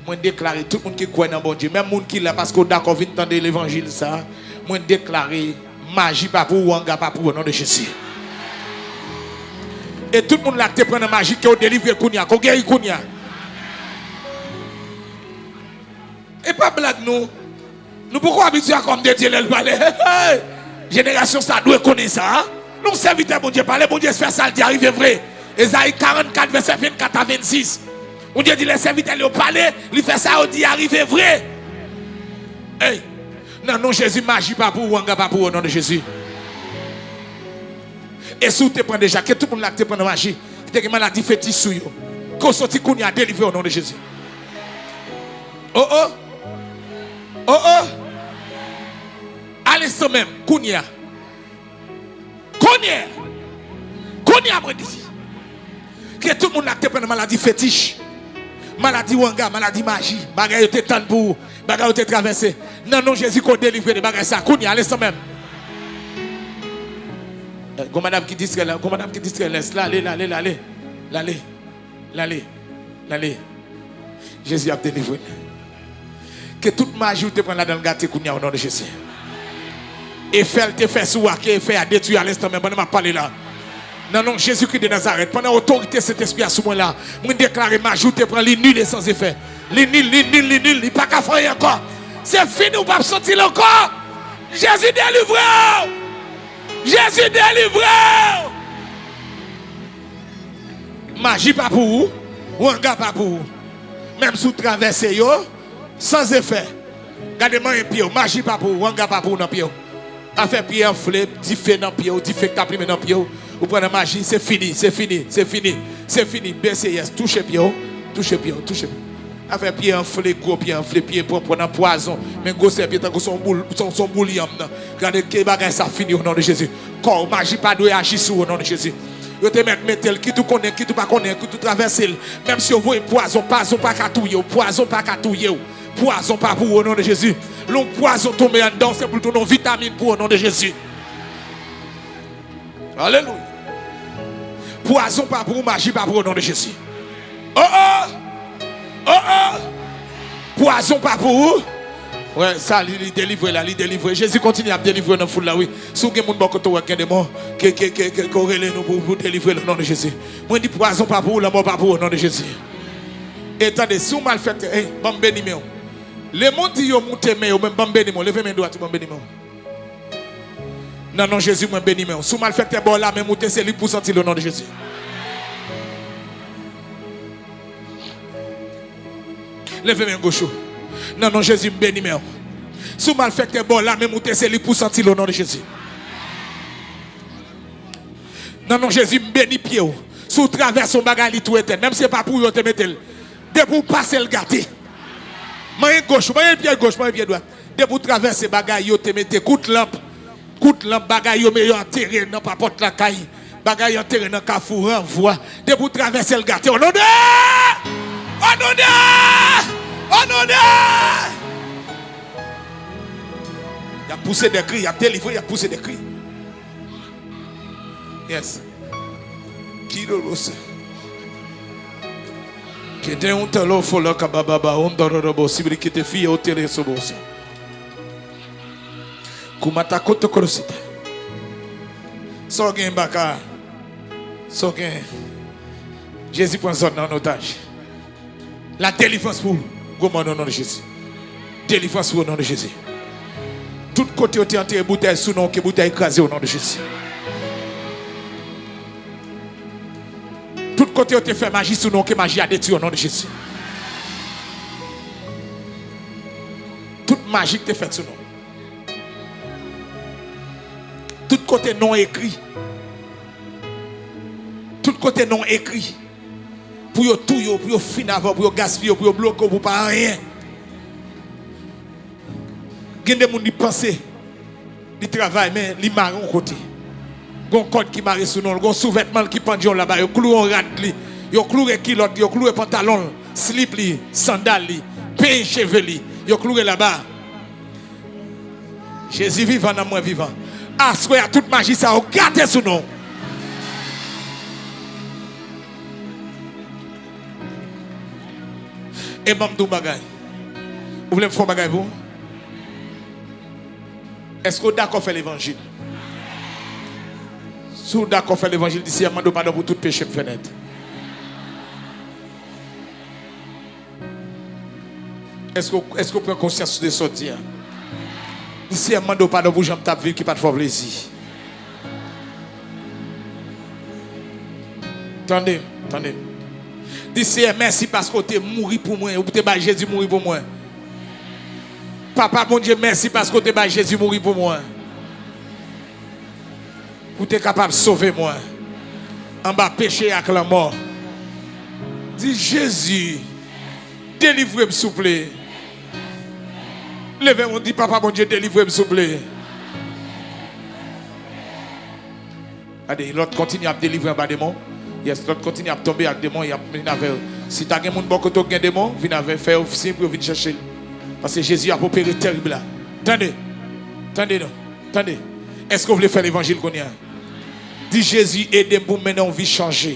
Mwen deklare, tout moun ki kwè nan Bondye, menm moun ki la paske w dakò vin tande levanjil sa, mwen deklare, maji pa pou ou, wanga pa pou ou, o non de Jezi. E tout moun la ki te pran nan maji, ke w delivre kounye a, ke w geri kounye a. E pa blag non. Nou poko abitye ak òm de Dye lè l pale. Hey, hey! Jenerasyon sa dwe konnen sa. Lè yon sèvitè Bondye pale, Bondye fè sa l di a rive vre. Ezayi karannkat, vèsè vennkat a vennsis. Bondye di lè sèvitè l yo pale, li fè sa yo di a rive vre. Hey, nan non Jezi, maji pa pou ou, wanga pa pou ou, o non de Jezi. E si w te pran deja, ke tout moun la ki te pran nan maji, ki te gen maladi fetis sou yo, ke w soti kounye a, delivre o non de Jezi. O, o. O, o. Alenstan menm, kounye a. Kounye a. Kounye a, mwen di. Ke tout moun la ki te pran nan maladi fetich, maladi wanga, maladi maji, bagay yo te tann pou ou, bagay yo te travèse. Nan non Jezi, ke w delivre de bagay sa. Kounye a, alenstan menm. Eh, gon madanm ki distrè la, gon madanm ki distrè la. Lale, lale, lale. Lale. Lale. Lale. Jezi ap delivre n. Ke tout maji ou te pran ladan l gate kounye a, o non de Jezi. Efè l te fè sou ou a, ke efè a detwi alenstan menm pandan m ap pale la. Nan non Jezikri de Nazarèt, pandan otorite Sentespri a sou mwen la, mwen deklare maji ou te pran, li nil e san efè. Li nil, li nil, li nil, li pa ka fè anyen ankò. Se fini, ou p ap santi l ankò. Jezi delivre w! Jezi delivre w! Maji pa pou ou, wanga pa pou ou. Menm si w travèse yo, san efè. Gade manyen pye w, maji pa pou ou, wanga pa pou ou nan pye w. Afè pye anfle, dife nan pye w, dife k t ap limen nan pye w. Ou pran nan maji, se fini, se fini, se fini, se fini. Bese, yes, touche pye w, touche pye w, touche pye w. Afè pye anfle, gwo pye anfle, pye pran, pran nan pwazon. Men gwosè pye tankou se yon boul, se yon, se yon boul yanm nan. Gade ke bagay sa fini o non de Jezi. Kò w, maji pa dwe aji sou ou o non de Jezi. Yo te mèt mete l, kit ou konnen, kit ou pa konnen, kit ou travèse l. Menm si yo voye pwazon, pwazon pa ka touye w, pwazon pa ka touye w. Pwazon pa pou ou o non de Jezi. Lè yon pwazon tonbe anndan w, se pou l tounen yon vitamin pou ou o non de Jezi. Alelouya. Pwazon pa pou ou, maji pa pou ou, o non de Jezi. Oh, oh! Oh, oh! Pwazon pa pou ou. Wè, sa, li, li delivre la, li delivre. Jezi kontinye ap delivre nan foul la, wi. Si w gen moun bò kote w wè k gen demon, ke, ke, ke, ke, ke w rele nou pou, pou delivre l, o non de Jezi. Mwen di, pwazon pa pou ou, lanmò pa pou ou, o non de Jezi. E tande, si w malfektè, ey, ban m beni men w. Lemonn di yo moute men yo, men ban m beni men w. Leve men dwat ou, ban m beni men w. Nan non Jezi, mwen beni men w. Si w malfektè ba w lamen moute, se li k pou santi l o non de Jezi. Leve men goch ou. Nan non Jezi, m beni men w. Si w malfektè ba w lamen moute, se li k pou santi l o non de Jezi. Nan non Jezi, m beni pye w. Si w travèse yon bagay, li tou etèn. Menm si se pa pou ou yo te mete l. Depi w pase l gate. Manyen goch ou, manyen pye goch, manyen pye dwat. Depi w travèse bagay yo te mete kout lanp, Kout lanp, bagay yo mete yo antere nan papòt lakay. Bagay yo antere nan kafou, ranvwa. Depi w travèse l gate. O non de! O non de! O non de! Y ap pouse de kri, y ap delivre, y ap pouse de kri. Yes. Kido lo se. Kete un talo fola kabababa un dororo bo sibiri kete fiye o tele sobo se. Kumata koto korosita. Sa w gen baka. Sa w gen. Jezi pran zòn nan an otaj. La delivrans pou gwo mòn o non de Jezi. Delivrans pou o non de Jezi. Tout kote yo te antere boutèy sou non, ke boutèy kraze o non de Jezi. Tout kote yo te fè maji sou non, ke maji a detwi o non de Jezi. Tout maji ki te fèt sou non. Tout kote non ekri. Tout kote non ekri. Pou yo touye w, pou yo fin avè w, pou yo gaspiye w, pou yo bloke w, pou w pa anyen. Gen de moun li panse li travay, men li mare yon kote. Gon kòd ki mare sou non l, gon souvètman l ki pandye w laba, yo kloure yon rad li, yo kloure kilòt li, yo kloure pantalon l, slip li, sandal li, peny cheve li, yo kloure laba. Jezi vivan, nanm mwen vivan. Aswè a, tout maji sa yo gate sou non. E ban m di w bagay. Ou vle m fè yon bagay pou ou? Èske w dakò fè levanjil? Si w dakò fè levanjil, di Seyè, mande w padon pou tout peche m fè nèt. Èske, èske w pran konsyans de sa w di a? Di Seyè, mande w padon pou jan m t ap viv ki pa t fè w plezi. Tande m, tande m. Di Seyè, mèsi paske w te mouri pou mwen, ou te bay Jezi mouri pou mwen. Papa Bondye, mèsi paske w te bay Jezi mouri pou mwen. Pou te kapab sove mwen anba peche ak lanmò. Di, Jezi, delivre m souple. Leve men w, di, Papa Bondye, delivre m souple. Gade, lòt kontinye ap delivre anba demon. Yes, lòt kontinye ap tonbe ak demon, y ap vin avè yo. Si ta gen moun bò kote w gen demon, vin avè, fè yo siy pou yo vin chèche l. Paske Jezi ap opere tèrib la. Tande, tande non, tande. Èske w vle fè levanjil kounye a? Di, Jezi, ede m pou m mennen yon vi chanje.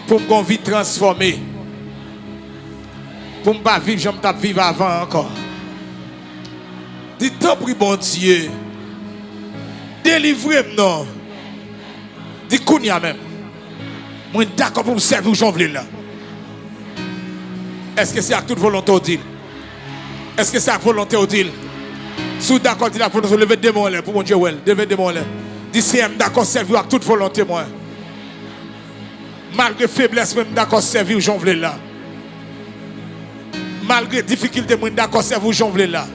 Pou m gen yon vi transfòme. Pou m pa viv jan m t ap viv avan ankò. Di, tanpri, Bondye, delivre m non. Di, kounye a menm, mwen dakò pou m sèvi w jan w vle l la. Èske se ak tout volonte w di l? Èske se ak volonte w di l? Si w dakò di l ak volonte w, leve de men w anlè pou Bondye wè l. Leve de men w anlè. Di, Seyè, m dakò sèvi w ak tout volonte mwen. Malgre feblès mwen, m dakò sèvi w jan w vle l la. Malgre difikilte mwen, m dakò sèvi w jan w vle l la.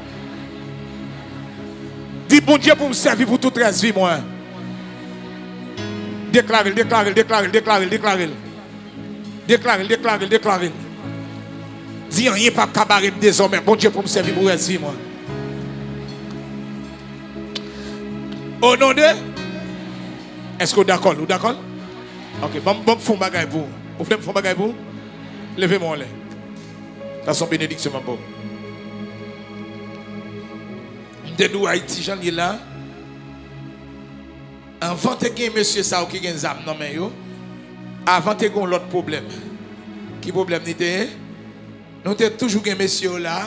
Di, Bondye, pou m sèvi pou tout rès vi mwen. Deklare l, deklare l, deklare l, deklare l, deklare l. Deklare l, deklare l, deklare l. Di, anyen p ap ka bare m dezòmè. Bondye pou m sèvi pou rès vi mwen. O non de, èske w dakò l? Ou dakò l? Ok, ban m, ban m fè yon bagay pou ou. Ou vle m fè yon bagay pou ou? Leve men w anlè. Sa se yon benediksyon m ap ba w. M te di w Ayiti jan l ye la. Anvan te gen mesye sa yo ki gen zam nan men yo, avan te gen yon lòt pwoblèm. Ki pwoblèm li te ye? Nou te toujou gen mesye yo la,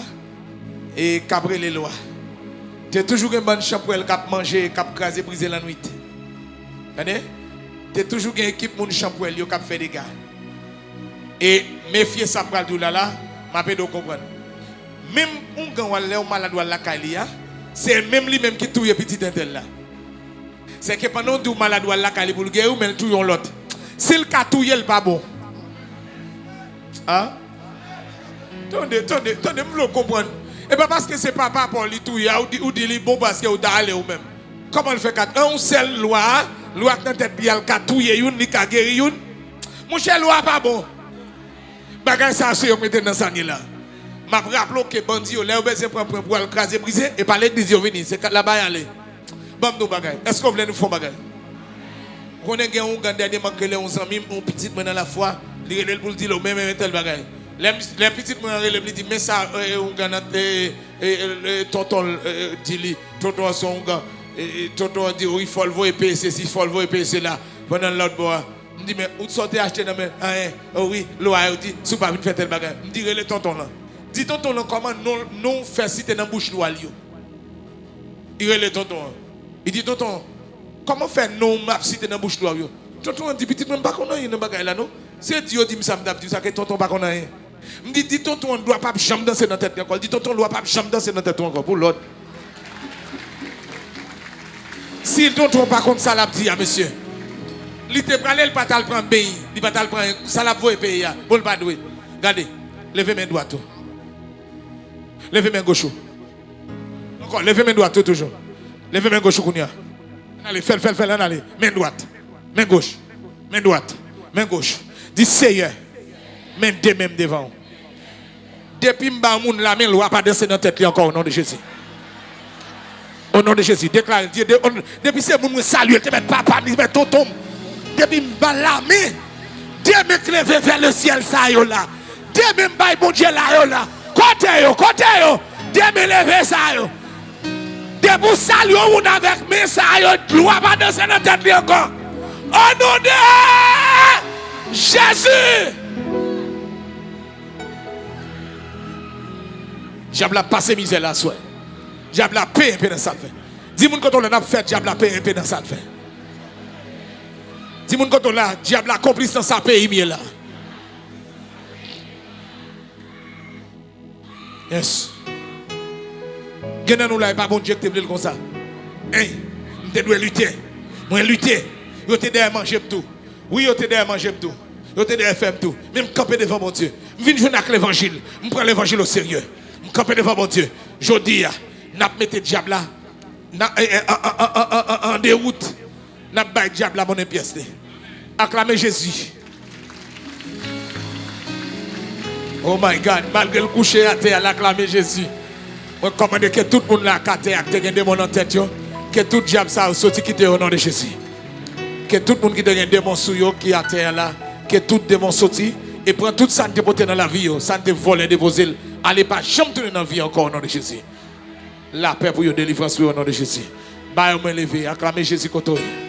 e k ap rele lwa. Te toujou gen bann chanpwèl k ap manje, k ap kraze brize lannwit. Tande? Te toujou gen ekip moun chanpwèl yo k ap fè dega. E mefye sa m pral di w la la, m ap ede w konprann. Menm oungan w al, lè w malad w al lakay li a, se menm li menm ki touye pitit entèl la. Sèke pandan w di w malad w al lakay li pou l geri w, men l touye yon lòt. Si l ka touye l, pa bon. An? Tande, tande, tande, m vle w konprann. E pa paske se papa pa w li touye a, ou di, ou di li bon paske ou ta ale ou menm. Kòman l fè ka, an yon sèl lwa a, lwa k nan tèt li a, l ka touye youn, li ka geri youn? Monchè, lwa a pa bon. Bagay sa a se yo k mete nan sa n ye la. M ap raple w ke bandi yo, lè yo bezwen pran pwen pou al kraze brize, e pa legliz yo vini, se kat laba y ale. Ban m di w bagay. Èske w vle nou fè yon bagay? Ou konnen gen yon oungan dènyèman k rele yon zanmi m, yon pitit mwen nan lafwa, li rele l pou l di l, men, men, men tèl bagay. Lè m, lè pitit mwen an rele m, li di, men sa, e, oungan nan, e, e, e, e, tonton l, e, e, di li, tonton an se yon oungan. E, e, tonton an di, wi, fò l voye peye sesi, fò l voye peye sela. Pandan lòt bò a, m di, men, ou sa w te achte nan men, anyen, o wi, lwa yo di, si w pa vin fè tèl bagay. M di, rele tonton lan. Di tonton lan kòman non, non w fè site nan bouch lwa l yo. Li rele tonton an. Li di, tonton, kòman fè non m ap site nan bouch lwa w yo? Tonton an di, pitit mwen, m pa konn anyen nan bagay la, non. Se di yo di m sa, m t ap di w sa, ke tonton pa konn anyen. M di, di tonton an, lwa p ap janm danse nan tèt li ankò. Li di, tonton, lwa p ap janm danse nan tèt ou ankò, pou lòd. Si tonton pa konn sa l ap di a, mesye, li te prale, li pa t al pran beny, li pa t al pran sa l ap voye peye a. Bon, li pa dwe. Gade, leve men dwat ou. Leve men goch ou. Ankò, leve men dwat ou toujou. Leve men goch ou kounye a. Ann ale, fè l, fè l, fè l, ann ale. Men dwat. Men goch. Men dwat. Men goch. Di, Seyè, men de men m devan w. Depi m ba yon moun lamen, lwa pa danse nan tèt li ankò, o non de Jezi. O non de Jezi, deklare, di, de, o, depi se moun mwen salye, l te mèt papa m, li mèt tonton m. Depi m ba l lamen, de men k leve vè lesyèl sa yo la. De men m bay Bondye la yo la. Kote yo, kote yo? De men leve sa yo. Depi w salye yon moun avèk men sa yo, lwa pa danse nan tèt li ankò. O non de Jezi! Dyab la pase mizè la aswè. Dyab la peye enpe nan sa l fè. Di moun kote w la, n ap fè dyab la peye enpe nan sa l fè. Di moun kote w la, dyab la konplis nan sa peyi m ye la. Yes. Gen nan nou la, e pa Bondye ki te vle l konsa. Hey, m te dwe lite. Mwen lite. Yo te dèyè manje m tou. Wi, yo te dèyè manje m tou. Yo te dèyè fè m tou. Men m kanpe devan Bondye. M vin jwenn ak levanjil. M pran levanjil oserye. M kanpe devan Bondye. Jodi a, n ap mete dyab la nan, e, e, an, an dewout. N ap bay dyab la monnen pyès li. Aklame Jezi. Oh my God, malgre l kouche atè a, l aklame Jezi. Mwen kòmande ke tout moun la k atè a, k te gen demon nan tèt yo, ke tout dyab sa yo soti kite yo o non de Jezi. Ke tout moun ki te gen demon sou yo, ki atè a la, ke tout demon soti, e pran tout sa n te pote nan lavi yo, sa n te vòlè depoze l, ale pa janm tounen nan vi ankò o non de Jezi. Lapè pou yo, delivrans pou yo o non de Jezi. Ba yo men leve, aklame Jezi kote w ye.